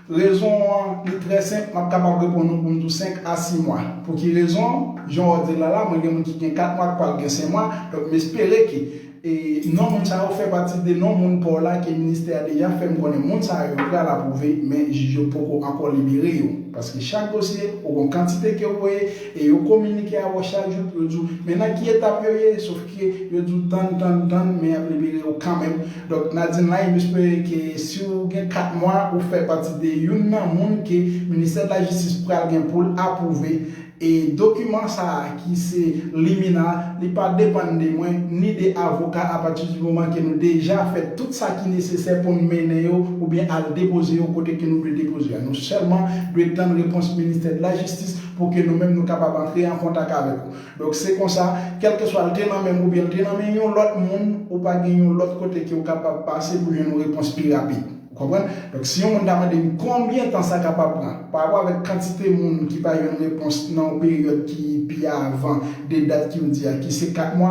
rezon an li trè senp, m ap kapab reponn ou pou m di w senk a sis mwa. Pou ki rezon? Jan w di la la, mwen gen moun ki gen kat mwa, k pral gen senk mwa, donk m espere ke e non moun sa yo fè pati de non moun pa w la ke ministè a deja fè m konnen moun sa yo pral apwouve, men jij yo poko ankò libere yo. Paske chak dosye, ou gon kantite ke w voye, e yo kominike avè w chak jou pou yo di w, men nan ki etap yo ye, sof ke yo di w tann, tann, tann, men y ap libere w kanmenm. Donk, Nadine Lai, m espere ke si w gen kat mwa, ou fè pati de youn nan moun ke ministè de la jistis pral gen pou l apwouve. E dokiman sa a ki se limina, li pa depann de mwen, ni de avoka apati di moman ke nou deja fè tout sa ki nesesè pou n mennen yo oubyen al depoze yo kote ke nou dwe depoze a. Nou sèlman dwe tann repons ministè de la jistis pou ke nou menm nou kapab antre an kontak avèk ou. Donk se konsa, kèlkeswa l te nan men m oubyen l te nan men yon lòt moun, ou pa gen yon lòt kote ke w kapab pase pou jwenn yon repons pi rapid. Ou konprann? Donk, si yon moun ta mande m konbyen tan sa kapab pran, pa rapò avèk kantite moun ki pa jwenn repons nan yon peryòd ki pi avan de dat ki w di a, ki se kat mwa,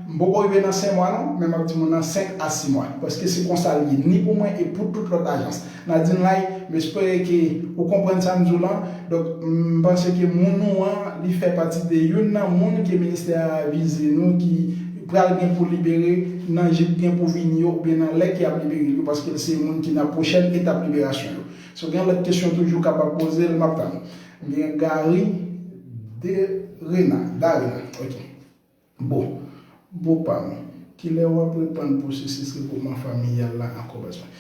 m poko rive nan senk mwa non, men m ap di moun nan senk a sis mwa. Paske se konsa l ye, ni pou mwen e pou tout lòt ajans. Nadine Lai, m espere ke ou konprann sa m di w lan. Donk, m panse ke moun ou an, li fè pati de youn nan moun ke ministè a vize nou ki pral gen pou libere nan jou k gen pou vini yo oubyen nan lè ke y ap libere l yo, paske l se moun ki nan pwochèn etap liberasyon yo. Si w gen lòt kesyon toujou w kapab poze l, m ap tann. M gen Gary Derena, Darena, ok. Bon, bon pa m, kilè w ap reprann pwosesis regwoupman familyal la ankò, baz mwen?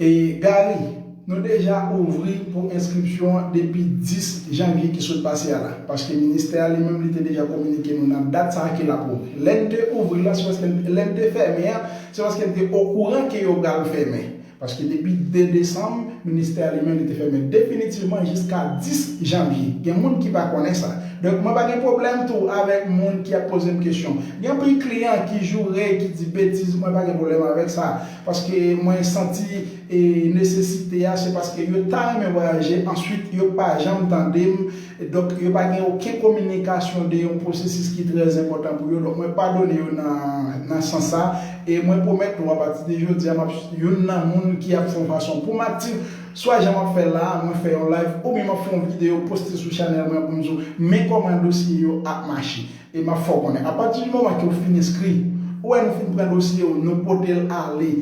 E Gary, nou deja ouvri pou enskripsyon depi dis janvye ki sot pase a la, paske ministè a li menm li te deja kominike nou nan dat sa a ke l ap ouvri. Lè n te ouvri l la, se paske n, lè n te fèmen an, se paske n te okouran ke yo pral fèmen. Paske depi de desanm, ministè a li menm li te fèmen definitivman jiska dis janvye. Gen moun ki pa konnen sa. Donk, mwen pa gen pwoblèm tou avèk moun ki ap poze m kesyon. Gen anpil kliyan ki joure, ki di betiz, mwen pa gen pwoblèm avèk sa. Paske mwen santi e nesesite a, se paske yo ta renmen vwayaje, answit yo pa janm tande m, donk yo pa gen okenn kominikasyon de yon pwosesis ki trè enpòtan pou yo, donk mwen padone yo nan, nan sans sa, e mwen pwomèt nou apati de jodi a, m ap youn nan moun ki ap fè yon fason pou m aktif, swa jan m ap fè la a, mwen fè yon live, oubyen m ap fè yon videyo poste sou chanèl mwen pou m di w, men kòman dosye yo ap mache. E m ap fè w konnen, apati di moman ke w fin enskri, ou wè nou fin pran dosye w, nou pote l ale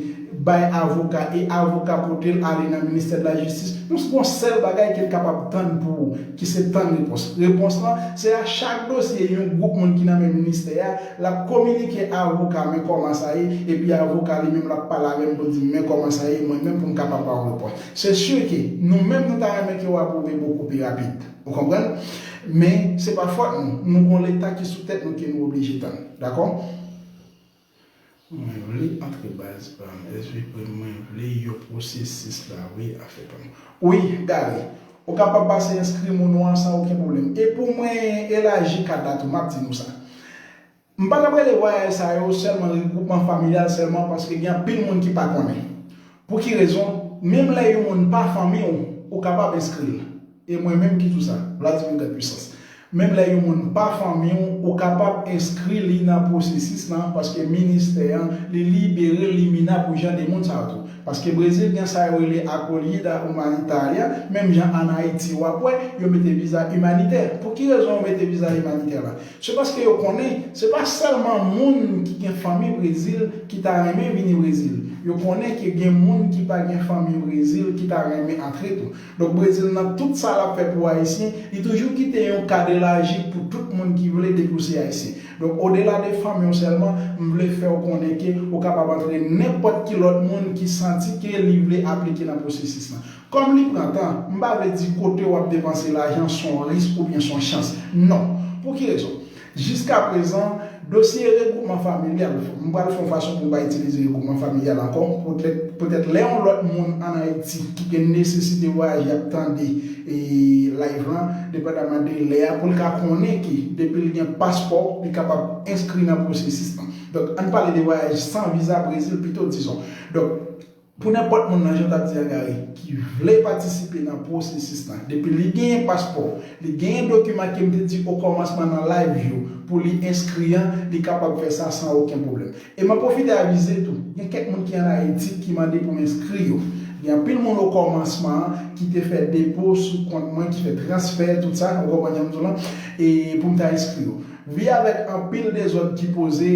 bay avoka, e avoka pote l ale nan ministè de la jistis, nou gon sèl bagay ke l kapab tann pou ou, ki se tann repons. Repons lan, se a chak dosye yon gwoup moun ki nan men ministè a, l ap kominike avoka, men kòman sa ye, epi avoka li menm l ap pale avè m pou l di m men kòman sa ye, mwen menm pou m kapab ba w repons. Se si ke nou menm nou ta renmen ke w apwouve bokou pi rapid. Ou konprann? Men, se pa fòt nou. Nou gon leta ki sou tèt nou ke nou oblije tann. Dakò? Mwen vle antre baz pa m. S V P mwen vle yo pwosesis la wi afè pa m. Wi, Gary. Ou kapab pase enskri moun ou an san okenn pwoblèm. E pou mwen elaji kad la tou, m ap di nou sa. M pa t ap rele vwayaj sa yo sèlman regwoupman familyal sèlman paske gen anpil moun ki pa konnen. Pou ki rezon? Menm lè yon moun pa fanmi w, ou kapab enskri l. E mwen menm ki di w sa, Vladimir Grande Puissance. Menm lè yon moun pa fanmi w, ou kapab enskri li nan pwosesis lan paske ministè an, li libere limina pou jan de moun sa yo tou. Paske Brezil gen sa yo rele acolhida humanitária, menm jan ann Ayiti w ap wè, yo mete viza imanitè. Pou ki rezon yo mete viza imanitè la? Se paske yo konnen se pa sèlman moun ki gen fanmi Brezil ki ta renmen vini Brezil. Yo konnen ke gen moun ki pa gen fanmi Brezil ki ta renmen antre tou. Donk Brezil nan tout sa l ap fè pou Ayisyen, li toujou kite yon kad elaji pou tout moun ki vle depouse Ayisyen. Donk odela de fanmi w sèlman, m vle fè w konnen ke ou kapab antre nenpòt ki lòt moun ki santi ke li vle aplike nan pwosesis lan. Kòm li pran tan, m pa vle di kote w ap depanse lajan s on risk oubyen s on chans. Non. Pou ki rezon? Jiskaprezan, Dosye regwoupman familyal, m pral fè yon fason pou m pa itilize regwoupman familyal ankò. Poutèt, poutèt lè yon lòt moun ann Ayiti ki gen nesesite vwayaje ap tande e, live lan, depandaman de lè a, pou l ka konnen ke depi l gen paspò, li kapab enskri nan pwosesis lan. Donk, ann pale de vwayaj san viza Brezil pito, dizon. Donk, pou nenpòt moun nan, jan w t ap di a, Gary, ki vle patisipe nan pwosesis lan, depi li genyen paspò, li genyen dokiman ke m te di okòmansman nan live yo pou li enskri an, li kapab fè sa san okenn pwoblèm. E m ap pwofite avize tou, gen kèk moun ki ann Ayiti ki mande pou m enskri yo. Gen anpil moun okòmansman an ki te fè depo sou kont mwen, ki fè transfè, tout sa, ou konprann jan m di w lan, e pou m ta enskri yo. Vi avèk anpil dezòd ki poze,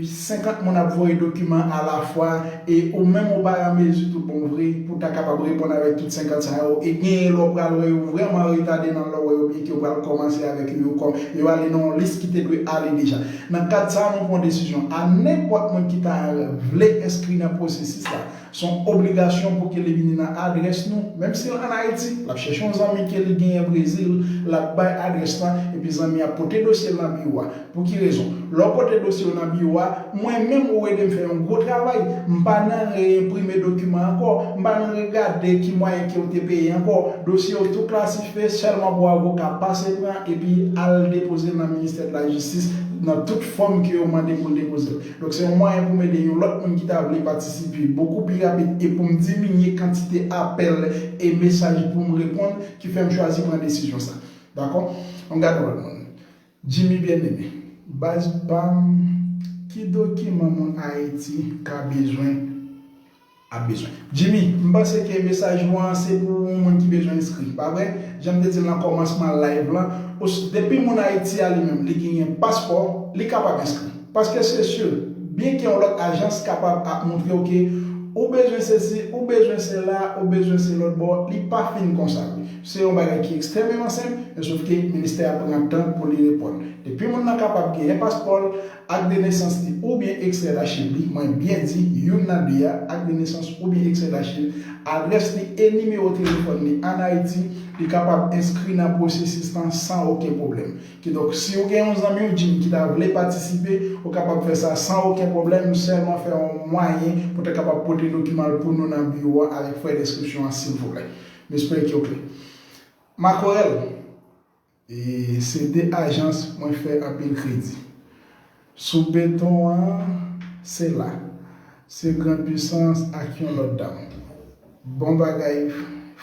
senkant moun ap voye dokiman alafwa, e ou menm ou pa an mezi tout bon vre pou ta kapab reponn avèk tout senkant sa yo, e genyen lè w pral wè yo vrèman retade nan lè w wè yo, byen ke w pral kòmanse avèk yo, yo kòm, yo ale nan yon lis ki te dwe ale deja. Nan kad sa a, nou pran desizyon a nenpòt moun ki ta vle enskri nan pwosesis la. Se yon obligasyon pou ke li vini nan adrès nou, menm si l ann Ayiti, l ap chèche yon zanmi ke li genyen Brezil, l ap bay adrès lan, epi zanmi a pote dosye l nan biwo a. Pou ki rezon? Lè w pote dosye w nan biwo a, mwen menm ou ede m fè yon gwo travay. M pa nan reenprime dokiman ankò, m pa nan regade ki mwayen ke w te peye ankò. Dosye w tou klasifye, sèlman pou avoka pase pran epi al depoze l nan ministè de la jistis, nan tout fòm ke yo mande pou l depoze l. Donk, se yon mwayen pou m ede yon lòt moun ki ta vle patisipe bokou pi rapid e pou m diminye kantite apèl e mesaj pou m reponn ki fè m chwazi pran desizyon sa. Dakò? Ann gade yon lòt moun. Jimmy Bien-Aimé, baz pa m, ki dokiman moun Ayiti ka bezwen ap bezwen. Jimmy, m panse ke mesaj ou an se pou yon moun ki bezwen enskri, pa vre? Jan m te di l nan kòmansman live lan, os-, depi moun Ayiti a li menm, li genyen paspò, li kapab enskri. Paske se si, byen ke yon lòt ajans kapab ap montre w ke ou bezwen sesi, ou bezwen sela, ou bezwen se lòt bò, li pa fin konsa vre. Se yon bagay ki ekstrèmeman senp, men sof ke ministè a pran tan pou li reponn. Depi moun nan kapab genyen paspò l, ak de nesans li oubyen ekstrè dachiv li, mwen byen di, youn nan de a, ak de nesans oubyen ekstrè dachiv, adrès li e nimewo telefòn li ann Ayiti, li kapab enskri nan pwosesis lan san okenn pwoblèm. Kidonk, si w gen yon zanmi w, Jim, ki ta vle patisipe, ou kapab fè sa san okenn pwoblèm, sèlman fè yon mwayen pou w ta kapab pote dokiman l pou nou nan biwo a avèk frè de enskripsyon an, silvouplè. M espere ke w klè. Makorèl, E se de ajans mwen fè anpil kredi. Sou beton an, se la. Se Grande Puissance ak yon lòt dam. Bon bagay,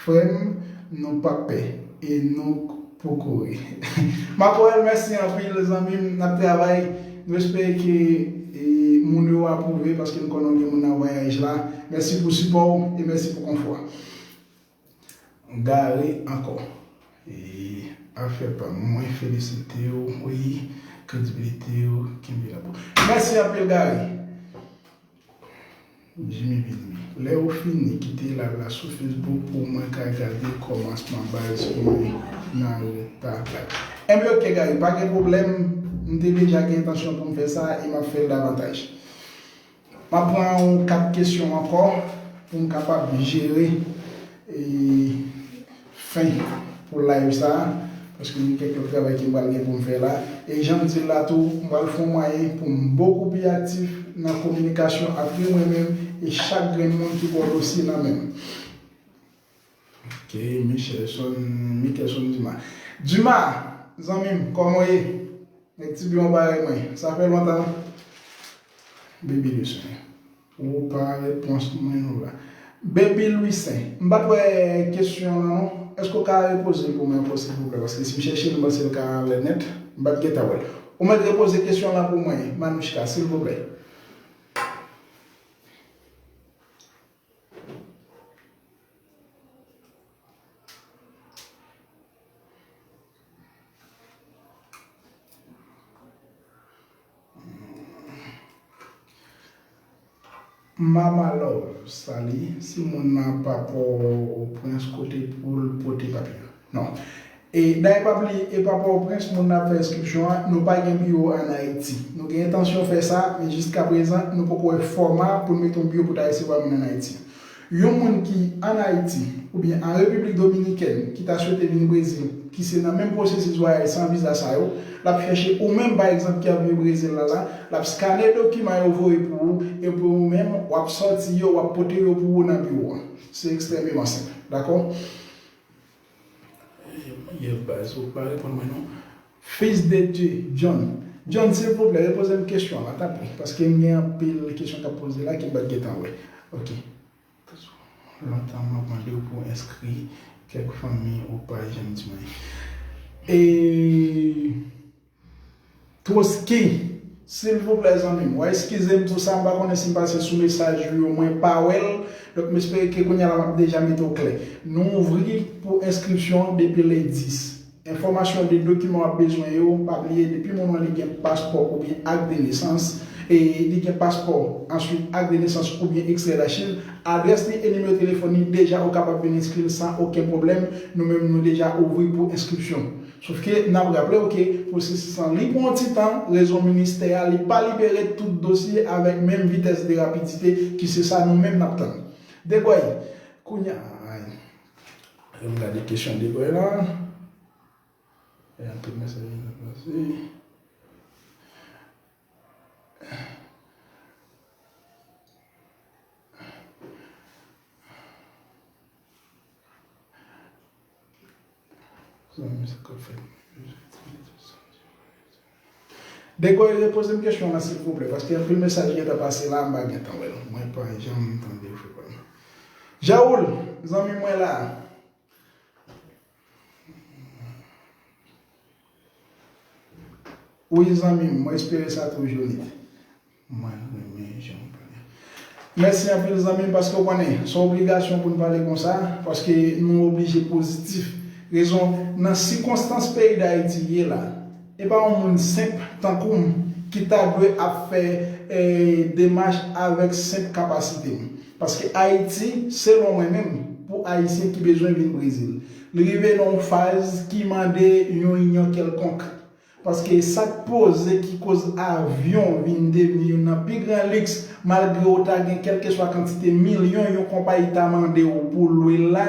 frè m, nou p ap pè. E nou poko ri. Makorèl, mèsi anpil, zanmi m, n ap travay. Nou espere ke, e, moun yo apwouve, paske nou konnen gen moun nan vwayaj la. Mèsi pou sipò w e mèsi pou konfò. Gary ankò. E afè pa m, mwen felisite w, wi, kredibilite w, kenbe la pou. Mèsi anpil, Gary. Jimmy Vilmy. Lè ou fini, kite live la sou Facebook pou mwen ka gade kòmansman baz mwen nan reta live. Enben, ok, Gary, pa gen pwoblèm. M te deja gen entansyon pou m fè sa e m ap fè l davantaj. M ap pran yon kat kesyon ankò pou m kapab jere, e, fen pou live sa a, paske gen kèk lòt travay ke m pral gen pou m fè la. E jan m di l la tou, m pral fè yon mwayen pou m bokou pi aktif nan kominikasyon avèk mwen menm e chak grenn moun ki pran dosye nan men m. Ok, Michelson, Michelson Duma. Duma, zanmi m, kòman w ye? Nèg Tibyon parèy mwen. Sa fè lontan. Baby Louis, ou pa repons mwen nou la. Baby Louis, m pa t wè kesyon an non. Èske w ka repoze l pou mwen ankò, silvouplè? Paske si m chèche l, m panse l ka anlè nèt. M pa t gentan wè l. Ou mèt repoze kesyon lan pou mwen, Manouchka, silvouplè. Mama Love, sali, si moun nan pa pran Pòtoprens, kote pou l pote papye yo? Non. E dayè, pa bliye, e pa Pòtoprens moun nan ap fè enskripsyon an, nou pa gen biwo ann Ayiti. Nou gen entansyon fè sa, men jiskaprezan, nou poko wè fòma pou n mete yon biwo pou ta resevwa moun ann Ayiti. Yon moun ki ann Ayiti oubyen an Repiblik Dominikèn ki ta swete vin Brezil, ki se nan menm pwosesis vwayaj san viza sa yo, l ap chèche ou menm, pa egzanp, ki ap viv Brezil la la, l ap skane dokiman yo voye pou ou, epi ou menm, w ap sòti yo, w ap pote yo pou ou nan biwo a. Se ekstrèmeman senp, dakò? Yes, baz, ou pa reponn mwen non. Fils de Dieu, John. John, silvouplè, repoze m kesyon la, tanpri, paske m gen anpil kesyon k ap poze la ke m pa t gentan wè. Ok. Lontan m ap mande w pou w enskri kèk fanmi ou pa janm di mwen. E Troski, silvouplè zanmi m, w a eskize m pou sa, m pa konnen si m pase sou mesaj ou yo, mwen pa wè l. Donk m espere ke kounye a la m ap deja mete w klè. Nou ouvri pou enskripsyon depi le dis. Enfòmasyon de dokiman w ap bezwen yo, pa bliye depi moman li gen paspò oubyen ak de nesans, e li gen paspò, answit ak de nesans oubyen ekstrè dachiv, adrès li e nimewo telefòn li, deja ou kapab vin enskri l san okenn pwoblèm. Nou menm nou deja ouvri pou enskripsyon. Sofke n ap raple w ke pwosesis lan li pran yon ti tan, rezon ministè a li pa libere tout dosye avèk menm vitès de rapidite ki se sa nou menm n ap tann. Degòy, kounye a, ay, ann gade kesyon Degòy la. E anpil mesaj vin pase. Zanmi, sa k ap fèt? Degòy, repoze m kesyon lan silvouplè, paske anpil mesaj gentan pase la, m pa gentan wè l. Mwen pa janm tande w, frè pa m. Jaoul, zanmi mwen la. Wi, zanmi m, mwen espere sa tou, Jonit. Mwen renmen jan w pale. Mèsi anpil, zanmi m, paske w konnen, se yon obligasyon pou n pale konsa, paske nou oblije pozitif. Rezon, nan sikonstans peyi Dayiti ye la, e pa yon moun senp tankou m ki ta dwe ap fè, eh, demach avèk senp kapasite m. Paske Ayiti, selon mwen menm, pou Ayisyen ki bezwen vin Brezil, li rive nan yon faz ki mande yon inyon kèlkonk. Paske sa k poze ki koz avyon vin devni youn nan pi gran liks, malgre w ta gen kèlkeswa kantite milyon yon konpayi ta mande w pou lwe l la,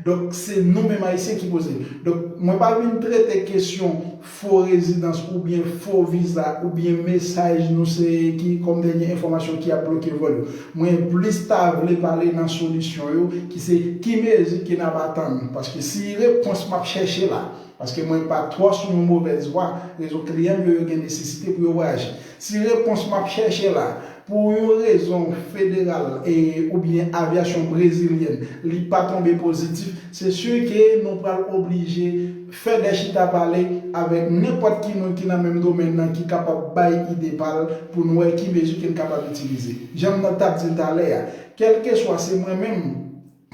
donk se nou menm Ayisyen ki poze l. Donk, mwen pa vin trete kesyon fo rezidans oubyen fo viza oubyen mesaj nou se ki kòm dènye enfòmasyon ki ap bloke vòl yo. Mwen plis ta vle pale nan solisyon yo, ki se ki mezi ke n ap atann. Paske si repons m ap chèche la, paske mwen pa twò sou yon movèz vwa, rezon kliyan m yo, yo gen nesesite pou yo vwayaje. Si repons m ap chèche la, pou yon rezon federal e, oubyen avyasyon brezilyèn, li pa tonbe pozitif, se si ke nou pral oblije fè de chita pale avèk nenpòt ki moun ki nan menm domèn nan ki kapab bay ide pa l pou n wè ki mezi ke n kapab itilize. Jan m t ap di l talè a, kèlkeswa se mwen menm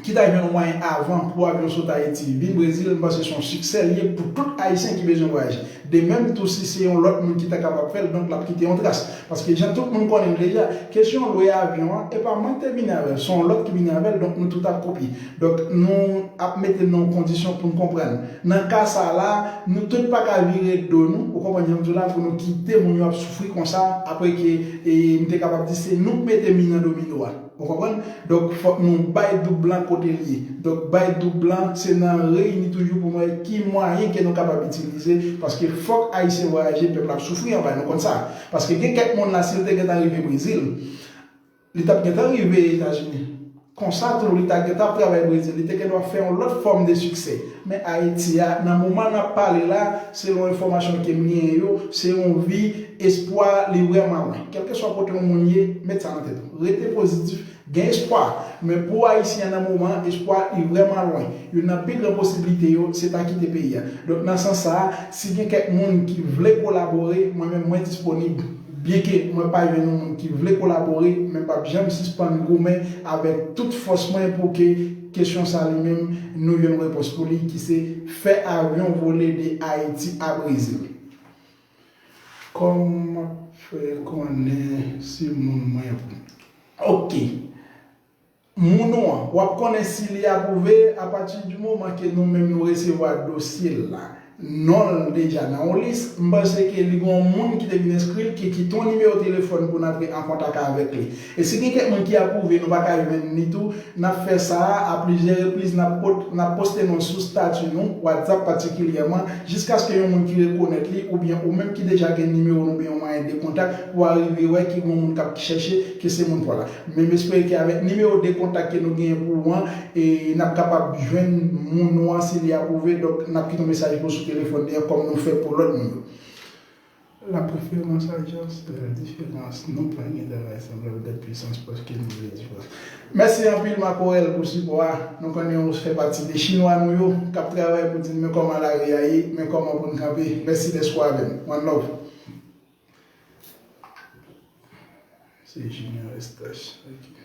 ki ta jwenn yon mwayen avan pou avyon sot Ayiti vin Brezil, m panse se yon siksè l ye pou tout Ayisyen ki bezwen vwayaje. De menm tou, si se yon lòt moun ki ta kapab fè l, donk l ap kite yon tras. Paske jan tout moun konnen l deja, kesyon lwe avyon an, e pa mwen ki te vini avè l, se yon lòt ki vini avè l, donk nou tout ap kopye. Donk nou ap mete n nan yon kondisyon pou n konprann. Nan ka sa la, nou tout pa ka vire do nou, ou konprann jan m di w la, pou nou kite moun yo ap soufri konsa, apre ke, e, m te kapab di se nou k mete mi nan domino a. Ou konprann? Donk, fòk nou bay doub blan kote l ye. Donk, bay doub blan, se nan reyini toujou pou nou wè ki mwayen ke nou kapab itilize, paske fòk Ayisyen vwayaje, pèp la ap soufri anba, nou konn sa. Paske gen kèk moun la, si l te gentan rive Brezil, li t ap gentan rive Etazini. Konsa tou, li t ap gentan ap travay Brezil, li te gendwa fè yon lòt fòm de siksè. Men Ayiti a, nan moman n ap pale la, selon enfòmasyon ke m genyen yo, se yon vi, espwa li vrèman lwen. Kèlkeswa kote yon moun ye, met sa nan tèt ou. Rete pozitif, gen espwa. Men pou Ayisyen an nan moman an, espwa li vrèman lwen. Youn nan pi gran posiblite yo, se ta kite peyi a. Donk, nan sans sa a, si gen kèk moun ki vle kolabore, mwen menm, mwen disponib. Byenke mwen pa jwenn yon moun ki vle kolabore, men m p ap janm sispann goumen avèk tout fòs mwen pou ke kesyon sa li menm, nou jwenn repons pou li, ki se fè avyon vole de Ayiti a Brezil. Kòman m ap fè konnen si moun mwen pou... Ok. Moun ou an, w ap konnen si li apwouve apati di moman ke nou menm nou resevwa dosye l la. non l deja nan yon lis, m panse ke li gen yon moun ki te vin enskri l, ki kite yon nimewo telefòn pou n antre an kontak avèk li. E si gen kèk moun ki apwouve, nou pa ka jwenn li tou, n ap fè sa a plizyè repriz, n ap pot-, n ap poste non sou stati nou, WhatsApp patikilyèman, jiskaske yon moun ki rekonèt li, oubyen ou menm ki deja gen nimewo nou, oubyen yon mwayen de kontak, pou w arive wè ki gen yon moun k ap chèche, ke se moun pa w la. Men m espere ke avèk nimewo de kontak ke nou genyen pou ou an, e n ap kapab jwenn moun ou an si li apwouve. Donk, n ap kite yon mesaj pou sou telefòn li an, kòm nou fè pou lòt moun yo. La préférence agence de la différence. Nou pa gen travay sanblab de puissance paske nou vle diferans. Mèsi anpil, Marc Aurèle, pou sipò a. Nou konnen ou fè pati de chinwa nou yo k ap travay pou di n men kòman lari a ye, men kòman pou n kanpe. Mèsi dèske w avè n. One love. Se Junior Eustache. Ok.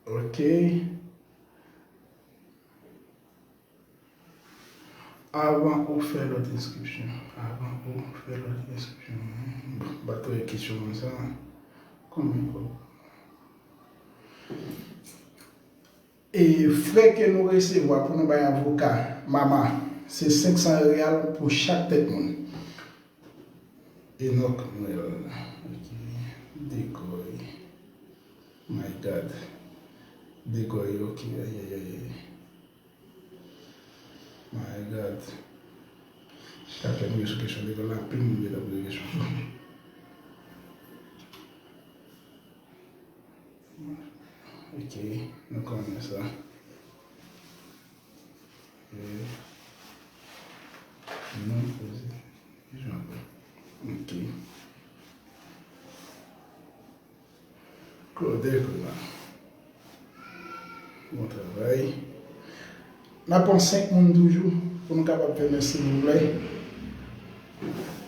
Ok. Avan ou fè lòt enskripsyon. Avan ou fè lòt enskripsyon. Bon, m pa t wè kesyon konsa. Konbyen kòb? E frè ke nou resevwa pou nou bay avoka Mama, se senk san reyal pou chak tèt moun. Enoch Noël. Ok. Decoy. My God. Decoy, ok. Ay, ay, ay, ay. My God. Chita fè m ri sou kesyon lekòl la, anpil moun gentan poze kesyon sou. Ok, nou konnen sa. E nou poze kesyon ankò. Ok. Claude Clément. Bon travay. N ap pran senk moun toujou pou nou kapab fèmen, silvouplè.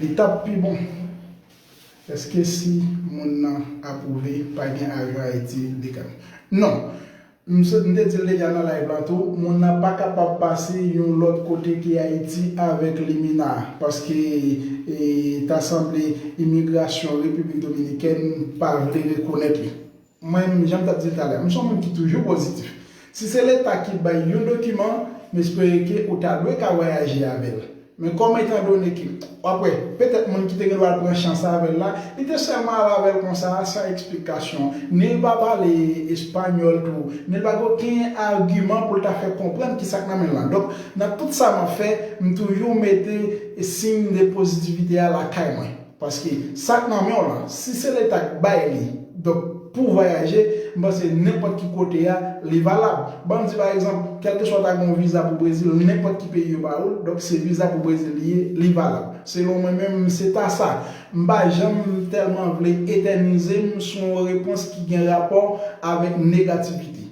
Li t ap pi bon. Èske si moun nan apwouve, pa gen ajan Ayiti dekan? Non. M s-, m te di l deja nan live la tou, moun nan pa kapab pase yon lòt kote ke Ayiti avèk Limina, paske, e, ta sanble imigrasyon Repiblik Dominikèn pa vle rekonèt li. Mwen, jan m t ap di l talè, m se yon moun ki toujou pozitif. Si se Leta ki bay yon dokiman, m espere ke ou ta dwe ka vwayaje avè l. Men kòm etandone ke, w ap wè, petèt moun ki te gen dwa al pran chans avè l la, li te sèlman al avè l konsa, san eksplikasyon. Ni l pa pale espanyòl tou, ni l pa gen okenn agiman pou l ta fè konprann kisa k nan men l lan. Donk, nan tout sa m ap fè, m toujou mete siy de pozitivite a lakay mwen. Paske sa k nan men w lan, si se Leta k bay li, donk, pou w vwayaje, m panse nenpòt ki kote a, li valab. Ban m di, pa egzanp, kèlkeswa w ta gen yon viza pou Brezil, nenpòt ki peyi yo ba ou l, donk, se viza pou Brezil li ye, li valab. Selon mwen menm, se ta sa. M pa janm tèlman vle etènize m sou yon repons ki gen rapò avèk negativite.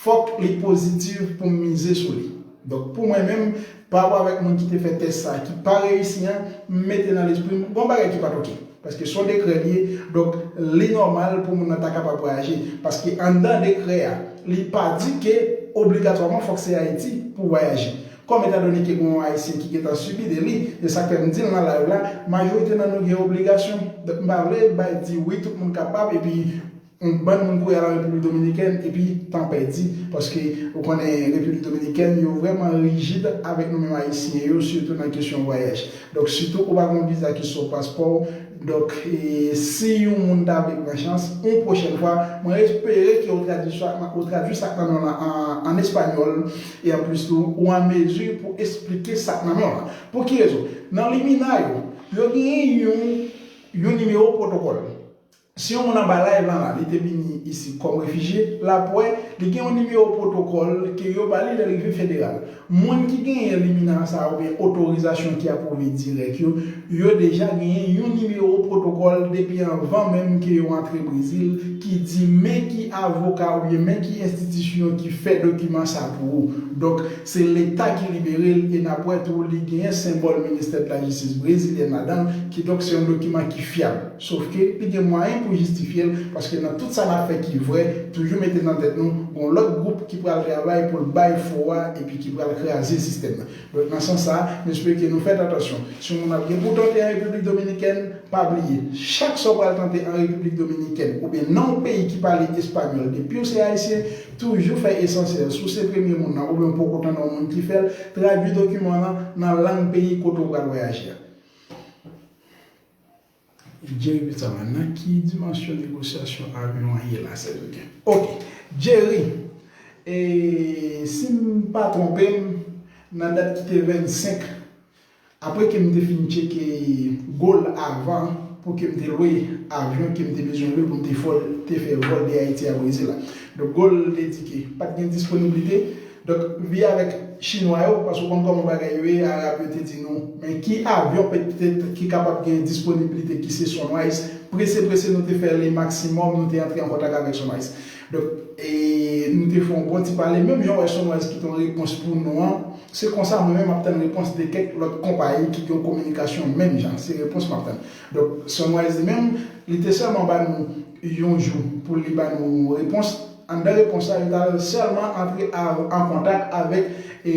Fòk li pozitif pou m mize sou li. Donk, pou mwen menm, pa rapò avèk moun ki te fè tès sa a, ki pa reyisi an, m mete nan lespri m, gon bagay ki pa t oke. Paske se yon dekrè li ye, donk, li nòmal pou moun nan ta kapab vwayaje. Paske anndan dekrè a, li pa di ke obligatwaman fòk se Ayiti pou vwayaje. Kòm etandone ke gon Ayisyen ki gentan sibi de li, se sa k fè m di l nan live la, majorite nan nou gen obligasyon. Donk, m pa vle bay di wi, tout moun kapab, epi yon bann moun kouri al an Repiblik Dominikèn, epi tan pèdi, paske ou konnen Repiblik Dominikèn, yo vrèman rijid avèk nou menm Ayisyen yo, sitou nan kesyon vwayaj. Donk, sitou ou pa gen yon viza ki sou paspò w, donk, e, si yon moun ta vle pran chans, yon pwochèn fwa, mwen espere ke ou tradui sa, ou tradui sa k nan men w lan an, an espanyòl, e anplis tou, ou an mezi pou esplike sa k nan men w lan. Pou ki rezon? Nan Limina yo, yo genyen yon, yon nimewo pwotokòl. Si yon moun anba live lan la, li te vini isi kòm refijye, l ap wè, li gen yon nimewo pwotokòl ke yo ba li lè l rive federal. Moun ki genyen Limina sa a oubyen otorizasyon ki apwouve dirèk yo, yo deja genyen yon nimewo pwotokòl depi anvan menm ke yo antre Brezil, ki di men ki avoka oubyen men ki enstitisyon ki fè dokiman sa pou ou. Donk, se Leta ki libere l e n ap wè tou li genyen senbòl Ministè de la Jistis brezilyèn ladan l, kidonk se yon dokiman ki fyab. Sof ke li gen mwayen pou jistifye l, paske nan tout sa n ap fè ki vrè, toujou mete nan tèt nou, gon lòt gwoup ki pral travay pou l bay fo a epi ki pral kraze sistèm nan. Donk, nan sans sa, m espere ke nou fèt atansyon. Si yon moun ap gen pou tante an Repiblik Dominikèn, pa bliye, chak sa w pral tante an Repiblik Dominikèn, oubyen nan yon peyi ki pale espanyòl, depi w se ayisyen, toujou fè esansyèl. Si w se premye moun nan, oubyen w poko tande yon moun ki fè l, tradui dokiman an nan lang peyi kote w pral vwayaje a. Jerry Peterman, nan ki dimansyon negosyasyon avyon an ye la, silvouplè? Ok. Jerry, e, si m pa twonpe m, nan dat ki te vennsenk, apre ke m te fin tcheke Gol avan, pou ke m te lwe avyon ke m te bezwen lwe pou m te fè, te fè vòl de Ayiti a Brezil la. Donk, Gol te di ke pa t gen disponiblite. Donk, vi avèk Chinwa yo, paske w konn kòman bagay yo ye, Arab yo te di nou, men ki avyon petèt ki kapab gen disponiblite ki se Sunrise, prese, prese, nou te fè le maksimòm, nou te antre an kontak avèk Sunrise. Donk, e, nou te fè yon bon ti pale, menm jan w wè Sunrise kite yon repons pou nou an, se konsa mwen menm m ap tann repons de kèk lòt konpayi ki gen yon kominikasyon menm jan, se repons m ap tann. Donk, Sunrise li menm, li te sèlman ba nou yon jou pou li ba nou repons. Anndan repons la, yo t al sèlman antre a, an kontak avèk, e,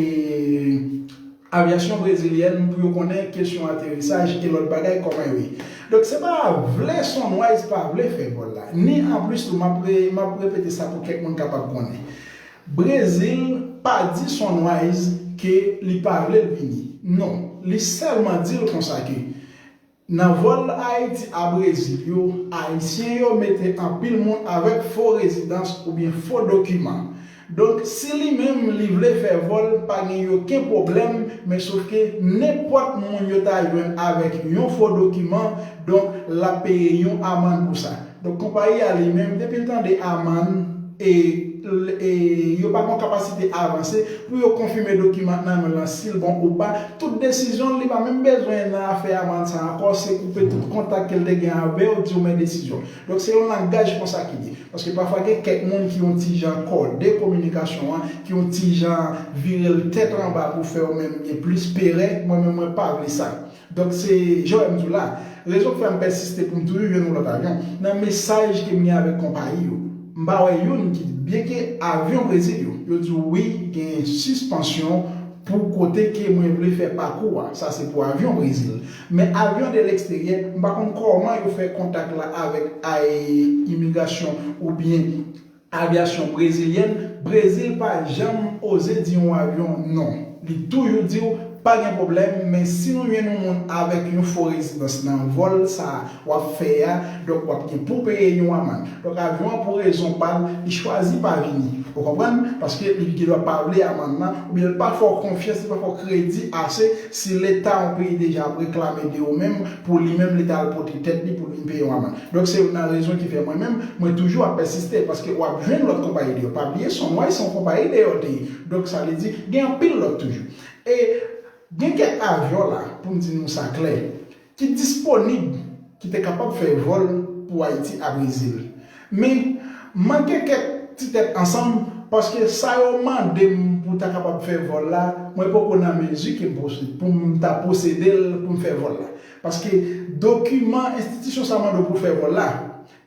avyasyon brezilyèn pou yo konnen kesyon aterisaj e lòt bagay kòman yo ye. Donk, se pa vle Sunrise pa vle fè vòl la. Ni anplis tou, m ap re, m ap repete sa pou kèk moun kapab konnen. Brezil pa di Sunrise ke li pa vle l vini. Non, li sèlman di l konsa ke nan vòl Ayiti a Brezil yo, Ayisyen yo mete anpil moun avèk fo rezidans oubyen fo dokiman. Donk, si li menm li vle fè vòl, pa gen okenn pwoblèm, men sof ke nenpòt moun yo ta jwenn avèk yon fo dokiman, donk, l ap peye yon amann pou sa. Donk, konpayi a li menm, depi l tande amann, e, e yo pa gen kapasite avanse pou yo konfime dokiman nan men l lan, si l bon ou pa. Tout desizyon l, li pa menm bezwen nan afè amann sa ankò, se koupe tout kontak ke l te gen avè w, di w men desizyon. Donk, se yon langaj konsa ki ye. Paske pafwa gen kèk moun ki yon ti jan kòde kominikasyon an, ki yon ti jan vire l tèt anba pou fè w menm gen plis perè, mwen menm mwen pa vle sa. Donk, se jan w wè m di w la, rezon k fè m pèsiste pou m toujou jwenn yon lòt avyon, nan mesaj ke m gen avèk konpayi yo, m pa wè youn ki, byenke avyon Brezil yo, yo di w wi, gen sispansyon pou kote ke mwen vle fè pakou a, sa se pou avyon Brezil. Men avyon de leksteryè, m pa konn kòman yo fè kontak la avèk a, imigrasyon oubyen avyasyon brezilyèn, Brezil pa janm oze di yon avyon non. Li toujou di w, pa gen pwoblèm, men si nou jwenn yon moun avèk yon fo rezidans nan vòl sa a w ap fè a, donk w ap gen pou peye yon amann. Donk avyon an pou rezon pa l, li chwazi pa vini. Ou konprann? Paske li gendwa pa vle amann nan, oubyen l pa fè w konfyans, li pa fè w kredi ase si Leta yon peyi deja ap reklame de ou menm, pou li menm li ta al pote tèt li pou l vin peye yon amann. Donk, se youn nan rezon ki fè mwen menm, mwen toujou ap pèsiste, paske w ap jwenn lòt konpayi deyò. Pa bliye, Sunrise se yon konpayi deyò l te ye. Donk, sa vle di, gen anpil lòt toujou. E gen kèk avyon la, pou m di nou sa klè, ki disponib, ki te kapab fè vòl pou Ayiti a Brezil. Men, manke kèk ti tèt ansanm, paske sa yo mande m pou ta kapab fè vòl la, mwen poko nan mezi ke m pwose-, pou m ta posede l, pou m fè vòl la. Paske dokiman enstitisyon sa mande w pou fè vòl la,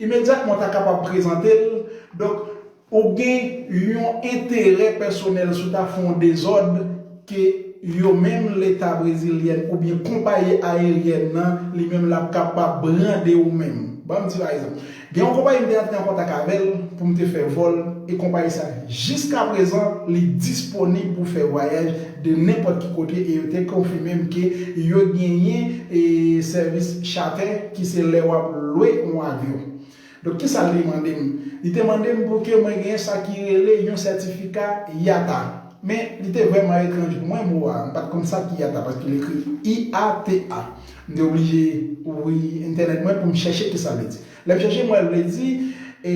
imedyatman w ta kapab prezante l. Donk, ou gen yon enterè pèsonèl si w ta fè yon dezòd ke yo menm, Leta brezilyèn oubyen konpayi ayeryèn nan, li menm l ap kapab brande ou menm. Ban m ti pa egzanp. Gen yon konpayi m te antre an kontak avè l pou m te fè vòl, e konpayi sa, jiskaprezan, li disponib pou fè vwayaj de nenpòt ki kote, e yo te konfime m ke yo genyen, e, sèvis charter, ki se lè w ap lwe yon avyon. Donk, kisa l te mande m? Li te mande m pou ke mwen genyen sa ki rele yon sètifika IATA. Men, li te vrèman etranj pou mwen, mo a. M pa t konn sa ki IATA, paske l ekri I A T A. M te oblije ouvri entènèt mwen pou m chèche kisa l vle di. Lè m chèche, m wè l vle di, e,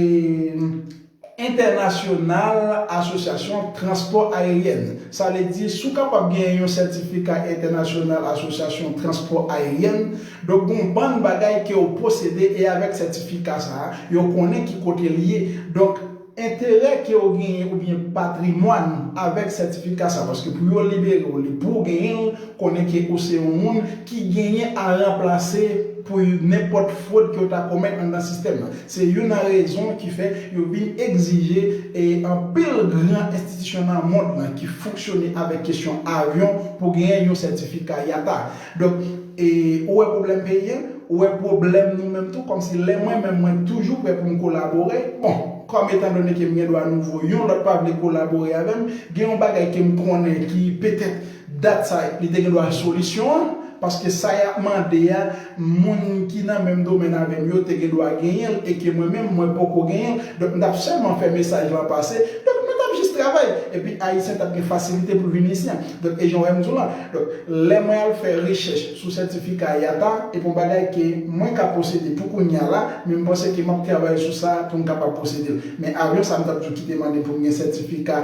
Entènasyonal Asosyasyon Transpò Ayeryèn. Sa vle di, si w kapab genyen yon sètifika Entènasyonal Asosyasyon Transpò Ayeryèn, donk, gon bann bagay ke w posede, e avèk sètifika sa a, yo konnen ki kote l ye. Donk, enterè ke w genyen oubyen patrimwàn avèk sètifika sa, paske pou yo libere w li, pou w genyen l, konnen ke ou se yon moun ki genyen a ranplase pou nenpòt fwod ke w ta komèt anndan sistèm nan. Se youn nan rezon ki fè yo vin egzije e anpil gran enstitisyon nan mond lan ki fonksyone avèk kesyon avyon pou genyen yon sètifika yata. Donk, e, ou wè pwoblèm peyi an, ou wè pwoblèm nou menm tou, kòmsi lè mwen menm mwen toujou prè pou m kolabore. Bon, kòm etandone ke m gen dwa nouvo, yon lòt pa vle kolabore avè m, gen yon bagay ke m konnen ki petèt dat sa li te gen dwa solisyon an, paske sa y ap mande a, moun ki nan menm domèn avè m yo te gen dwa genyen l, e ke mwen menm, mwen poko genyen l. Donk, m t ap sèlman fè mesaj lan pase. Donk, nou t ap jis travay. Epi, Ayisyen t ap gen fasilite pou vin isi an. Donk, e jan w wè m di w lan. Donk, lè mwen al fè rechèch sou sètifika yata, e pou bagay ke mwen ka posede pou kounye a la, men m panse ke m ap travay sou sa pou m kapab posede l. Men avyon sa m t ap di w ki te mande pou m gen sètifika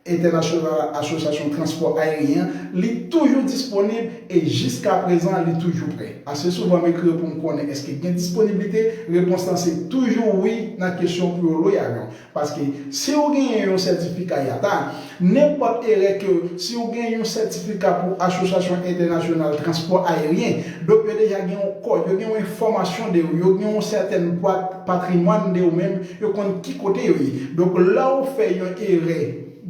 entènasyonal Asosyasyon Transpò Ayeryen an, li toujou disponib e jiskaprezan li toujou prè. Ase souvan m ekri yo pou m konnen èske gen disponiblite, repons lan se toujou wi nan kesyon pou yo lwe avyon. Paske si w genyen yon sètifika yata, nenpòt erè ke si w gen yon sètifika pou Asosyasyon Entènasyonal Transpò Ayeryen, donk yo deja gen yon kòd, yo gen yon enfòmasyon de ou, yo gen yon sètèn pat-, patrimwàn de ou menm, yo konn ki kote yo ye. Donk lè w fè yon erè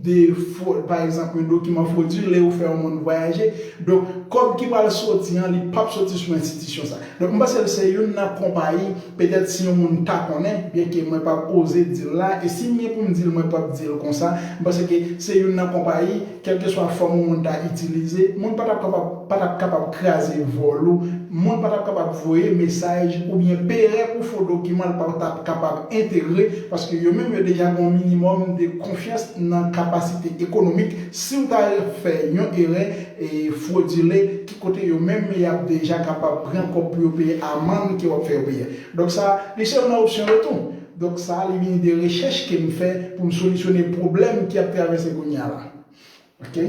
de fo-, pa egzanp, yon dokiman fwodile, ou fè yon moun vwayaje, donk kòb ki pral soti an, li p ap soti sou enstitisyon sa. Donk, m panse l se youn nan konpayi, petèt si yon moun ta konnen, byenke mwen p ap oze di l la, e si m gen pou m di l, mwen p ap di l konsa, m panse ke se youn nan konpayi, kèlkeswa fòm yon moun ta itilize, moun pa t ap kapab, pa t ap kapab kraze vòl ou, moun pa t ap kapab voye mesaj oubyen peye pou fo dokiman l pa t ap kapab entegre, paske yo menm yo deja gen yon minimòm de konfyans nan kapasite ekonomik. Si w ta fè yon erè, e, fwodile, ki kote yo menm y ap deja kapab pran kòb pou yo peye amann ke w ap fè yo peye. Donk sa, li se youn nan opsyon yo tou. Donk sa, li vini de rechèch ke m fè pou m solisyone pwoblèm ki ap travèse kounye a la. Oke?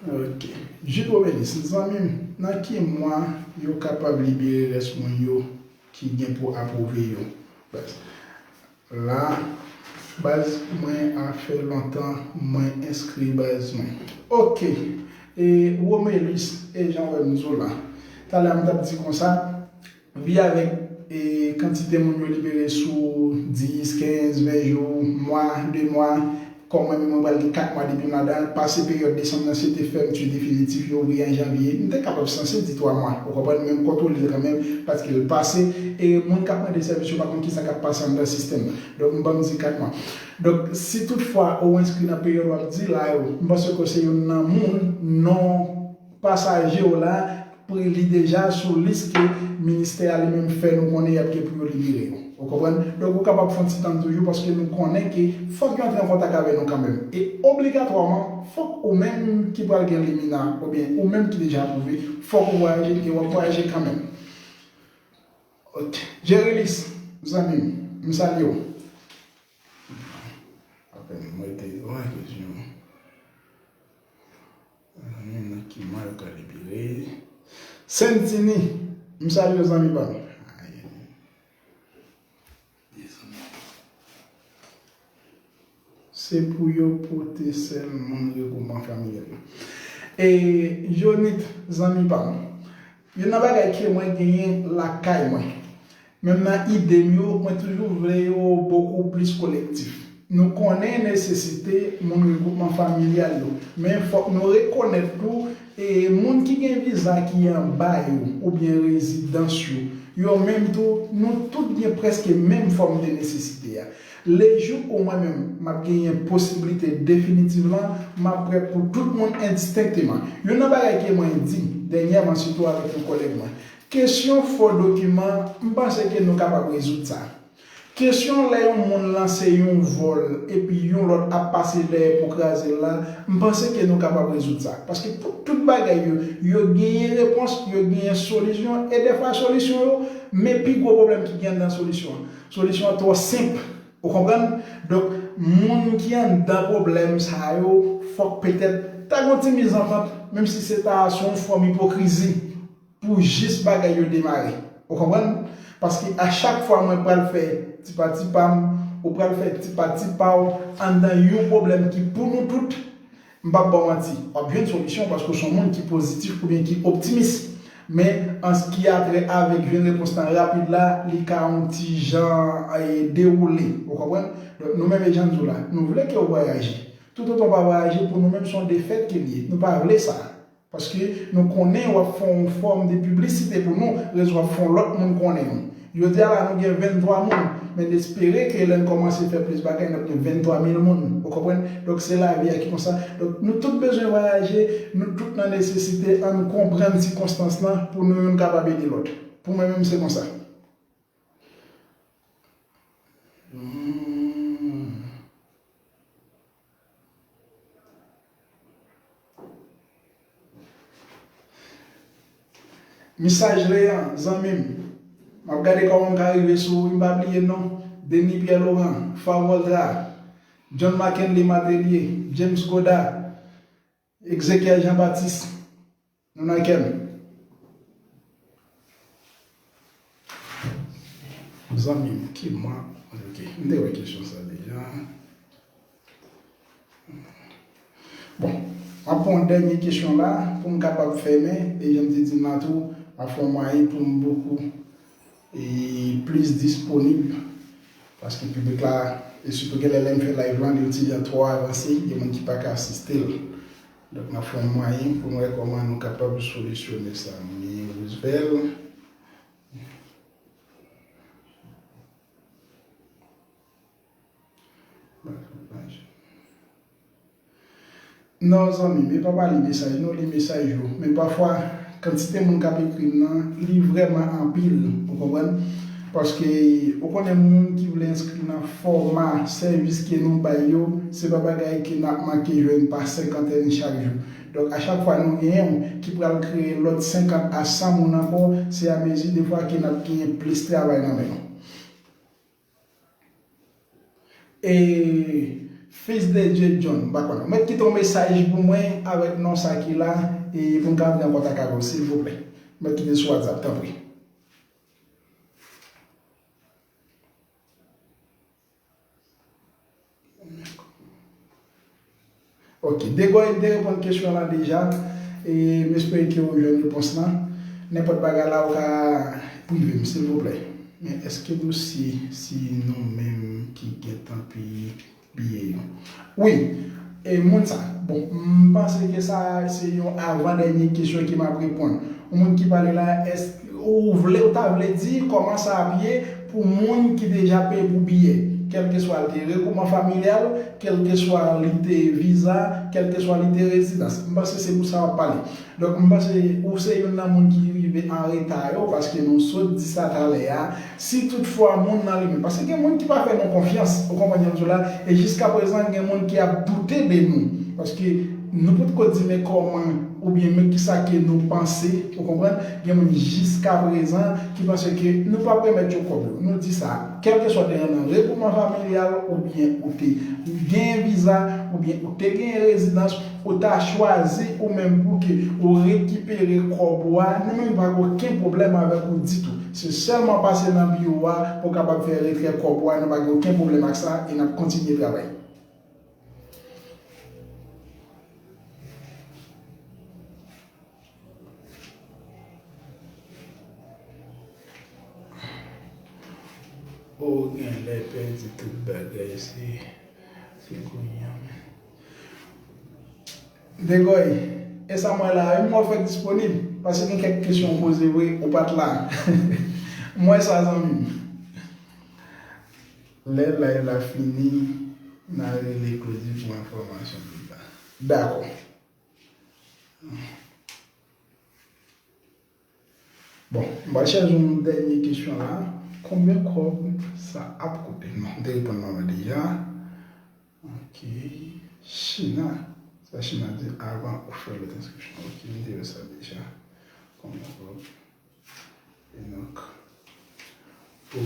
Oke. Jude Romelis, zanmi m, nan ki mwa yo kapab libere rès moun yo ki gen pou apwouve yo? Baz. La, baz mwen a fè lontan mwen enskri baz mwen. Oke. E Romelis, e jan w wè m di w la. Talè a m t ap di konsa, vi avèk, e, kantite moun yo libere sou dis, kenz, ven jou, mwa, de mwa, kòm mwen menm mwen pral gen kat mwa depi m ladan, pase peryòd desanm nan, se te fèmti definitif yo ouvri an janvye, m te kapab sanse di twa mwa, ou konprann, men m kontwole l kanmenm, paske l pase, e moun k ap mande sèvis yo pa konn kisa k ap pase anndan sistèm nan. Donk, m ban m di kat mwa. Donk, si toutfwa ou enskri nan peryòd w ap di la yo, m panse ke se youn nan moun, non pasaje w la, pri li deja sou lis ke ministè a li menm fè nou konnen y ap gen pou yo libere yo. Ou konprann? Donk, ou kapab fè yon ti tann toujou, paske nou konnen ke fòk yo antre an kontak avè nou kanmenm. E obligatwaman, fòk ou menm ki pral gen limina, oubyen ou menm ki deja apwouve, fòk ou vwayaje, e w ap vwayaje kanmenm. Ok. Jerilis, zanmi m, m salye w. Apèn mwen te wè kesyon. Zanmi m nan ki mwa yo ka libere. Sentini, m salye w zanmi pa m. Ay, ay, ay. Desann. Se pou yo pote sèl moun regwoupman familyal yo. E Jonit, zanmi pa m, youn nan bagay ke mwen genyen lakay mwen, menm nan ide m yo, mwen toujou vle yo bokou plis kolektif. Nou konnen nesesite moun regwoupman familyal yo, men fòk nou rekonèt tou, e moun ki gen viza ki anba yo, oubyen rezidans yo, yo menm tou, nou tout gen prèske menm fòm de nesesite a. Lejou ou mwen menm, m ap genyen posiblite definitif lan, m ap prè pou tout moun endistenkteman. Youn nan bagay ke mwen di dènyèman, sitou avèk yon kòlèg mwen, kesyon fo dokiman, m panse ke nou kapab rezoud sa. Kesyon lè yon moun lanse yon vòl epi yon lòt ap pase dèyè pou kraze l la, m panse ke nou kapab rezoud sa. Paske pou tout bagay yo, yo genyen repons, yo genyen solisyon, e dèfwa solisyon yo, men pi gwo pwoblèm ki gen anndan solisyon an. Solisyon an twò senp. Ou konprann? Donk, moun ki anndan pwoblèm sa yo, fòk petèt ta gon ti mizantant, menm si se ta sou yon fòm ipokrizi, pou jis bagay yo demare. Ou konprann? Paske a chak fwa mwen pral fè ti pa ti pa m, Ou pral fè ti pa ti pa w anndan yon pwoblèm ki pou nou tout, m p ap ba w manti, w ap jwenn solisyon paske w se yon moun ki pozitif oubyen ki optimis. Men, an s ki a trè avèk jwenn repons lan rapid la, li ka yon ti jan, e, dewoule. Ou konprann? Donk, nou menm, e jan n di w la, nou vle ke w vwayaje. Toutotan w pa vwayaje, pou nou menm, se yon defèt ke l ye. Nou pa vle sa. Paske nou konnen w ap fè yon fòm de piblisite pou nou, rezon w ap fè yon lòt moun konnen nou. Jodi a la, nou gen venntwa moun, men n espere ke lè n kòmanse fè plis bagay, n ap gen venntwa mil moun. Ou konprann? Donk, se lavi a ki konsa. Donk, nou tout bezwen vwayaje, nou tout nan nesesite, ann konprann sikonstans lan pou nou youn kapab ede lòt. Pou mwen menm, se konsa. Hmm. Misaj Leyan, zanmi m. M ap gade kòman m ka rive sou ou wi, m pa bliye non. Denis Pierre Laurent, Favolta, John Mackenley Matelier, James Godard, Exekiel Jean Baptiste. Nou nan kè m. Zanmi m, ki mwa? Ok, m te wè kesyon sa deja. Bon, m ap pran yon dènye kesyon la pou m kapab fèmen, e jan m te di m la tou, m ap fè yon mwayen pou m bokou e plis disponib, paske piblik la, e sitou genlè lè m fè live lan, li yon ti jan twò avanse, gen moun ki pa ka asiste l. Donk, n ap fè yon mwayen pou n wè kòman nou kapab solisyone sa. Mwen, Roosevelt. Non, zanmi m, e pa pa li mesaj nou, li mesaj yo. Men pafwa, kantite moun k ap ekri m nan, li vrèman anpil, ou konprann? Paske, ou konnen moun ki vle enskri nan fòma sèvis ke nou bay yo, se pa bagay ke n ap manke jwenn pa senkantèn chak jou. Donk, a chak fwa nou genyen yon ki pral kreye lòt senkant a san moun ankò, se amezi de fwa ke n ap genyen plis travay nan men nou. E Fils de Dieu John, m pa konnen. Ou mèt kite yon mesaj pou mwen avèk non sa ki la, e pou m ka antre an kontak avè w, silvouplè. Ou mèt kite sou WhatsApp, tanpri. Ok, Degoy, m te reponn kesyon la deja. E m espere ke ou jwenn repons lan. Nenpòt bagay la, ou ka prive m, silvouplè. Men èske nou si, si nou menm ki gentan peye biye yo? Wi, e moun sa, bon, m panse ke sa se yon avan dènye kesyon ke m ap reponn. Yon moun ki pale la, èske ou vle, ou ta vle di kòman sa ap ye pou moun ki deja peye pou biyè, kèlkeswa li te regroupman familyal, kèlkeswa li te viza, kèlkeswa li te rezidans. M panse se pou sa w ap pale. Donk, m panse ou se youn nan moun ki rive an reta yo, paske nou sot di sa talè a. Si toutfwa moun nan li menm, paske gen moun ki pa fè nou konfyans, ou konprann jan m di w la, e jiskaprezan gen moun ki ap doute de nou. Paske nou potko di men kòman, oubyen men kisa ke nou panse, ou konprann? Gen moun jiskaprezan ki panse ke nou p ap remèt yo kòb yo. Nou di sa, kèlkeswa te nan regroupman familyal, oubyen ou te gen viza, oubyen ou te gen rezidans, ou ta chwazi ou menm pou ke ou rekipere kòb ou a, nou menm nou pa gen okenn pwoblèm avèk ou ditou. Se sèlman pase nan biwo a pou w kapab fè retrè kòb ou a, nou pa gen okenn pwoblèm ak sa e n ap kontinye travay. Ou genlè pèdi tout bagay, se, se kounye a menm. Degoy, e sa m wè la, wi, m wè w fèk disponib, paske gen kèk kesyon w poze vre, ou pa t la. M wè sa, zanmi m. Lè live la fini, n a rele Claudy pou enfòmasyon plis la. Dakò. Bon, m pral chèche yon dènye kesyon la. Konbyen kòb sa ap koute? Non, m te reponn manman deja. Ok. China. Sa China di avan ou fè lòt enskripsyon. Ok, m te wè sa deja. Konbyen kòb? Enoch. Wi.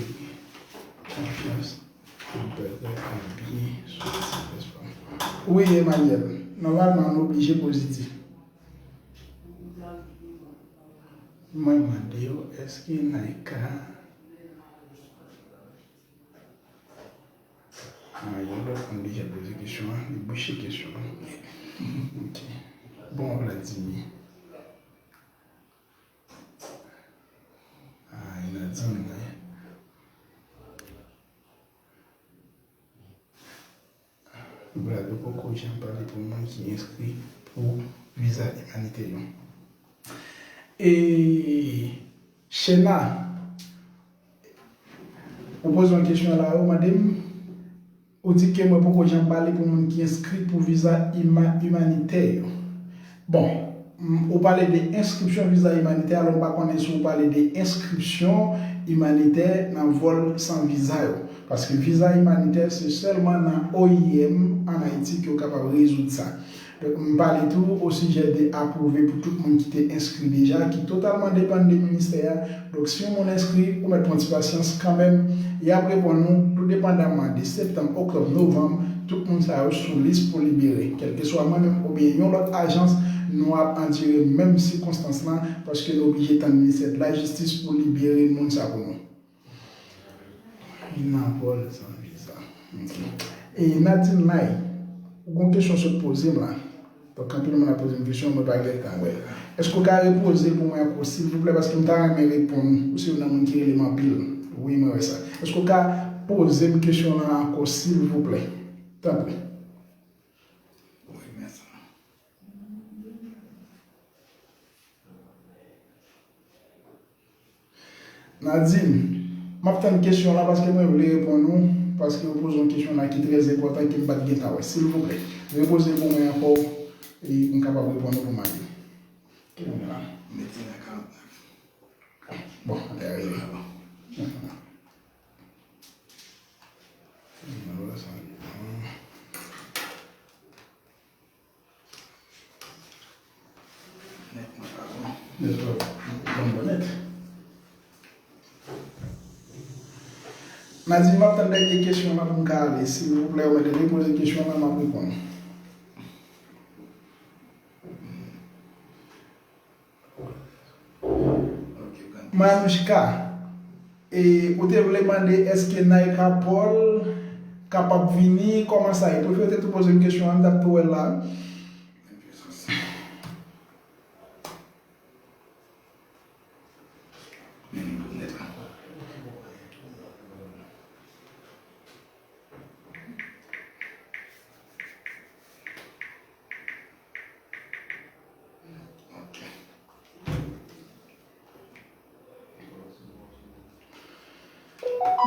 Konfyans. Tout bagay ap byen soti, nèspa? Wi, Emmanuel. Nòmalman, nou oblije pozitif. Mwen mande w, èske Naïka, èske Naïka Ah, yon lòt moun deja poze kesyon an, li bouche kesyon an. Ok. Bon, Vladimir. Ah, Nadine, wi. Brad, ou poko janm pale pou moun ki enskri pou viza imanitè yo. E Shena, ou poze yon kesyon la, ou mande m, ou di ke mwen poko janm pale pou moun ki enskri pou viza ima-, imanitè yo. Bon, m, ou pale de enskripsyon viza imanitè, alò m pa konnen si ou pale de enskripsyon imanitè nan vòl san viza yo. Paske viza imanitè, se sèlman nan O I M ann Ayiti ke w kapab rezoud sa. Donk, m pale tou osijè de apwouve pou tout moun ki te enskri deja, ki totalman depann de ministè a. Donk, si yon moun enskri, ou mèt pran ti pasyans kanmenm, y ap reponn ou, tou depandaman de septanm, oktòb, novanm, tout moun sa yo sou lis pou libere. Kèlkeswa mwen menm oubyen yon lòt ajans, nou ap andire menm sikonstans lan, paske nou oblije tann ministè de la jistis pou libere moun sa pou nou. Nan vòl san viza. Ok. E Nadine Lai, ou gon kesyon sot poze m la. Donk, anpil moun ap poze m kesyon, mwen pa gen tan wè. Èske w ka repoze l pou mwen ankò, silvouplè, paske m ta renmen reponn ou. Ou se youn nan moun ki rele m anpil. Wi, mwen wè sa. Èske w ka poze m kesyon lan ankò, silvouplè? Tanpri. Wi, mèsi. Nadine, m ap tann kesyon la paske mwen vle reponn ou, paske ou poze yon kesyon la ki trè enpòtan ke m pa t gentan wè. Silvouplè, repoze l pou mwen ankò e m kapab reponn ou pou m ale. Kounye a la, mete nan karant nèf. Bon, lè a rive. Nèt, mwen pa bon. Nèt, mwen pa bon nèt. Nadine, m ap tann dènye kesyon la pou m ka ale. Silvouplè, ou mèt repoze kesyon la, m ap reponn. Manouchka, e, ou te vle mande èske Naïka Paul kapab vini, kòman sa ye? Prefere w te tou poze m kesyon an, m t ap tou wè l la.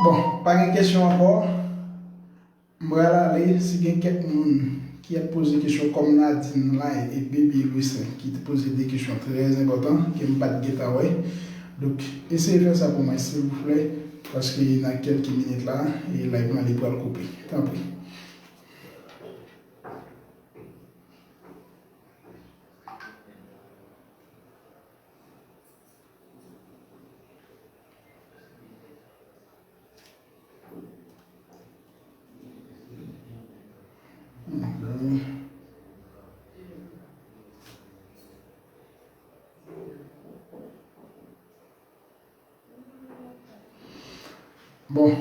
Bon, pa gen kesyon ankò. M pral ale, si gen kèk moun ki ap poze kesyon kòm Nadine Lai e Baby Louissaint ki te poze de kesyon trè enpòtan ke m pa t gentan wè. Donk, eseye fè sa pou mwen, silvouplè, paske nan kèlke minit la, e live lan li pral koupe. Tanpri. Bon.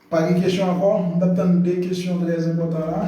Pa gen kesyon ankò? M t ap tann de kesyon trè enpòtan la.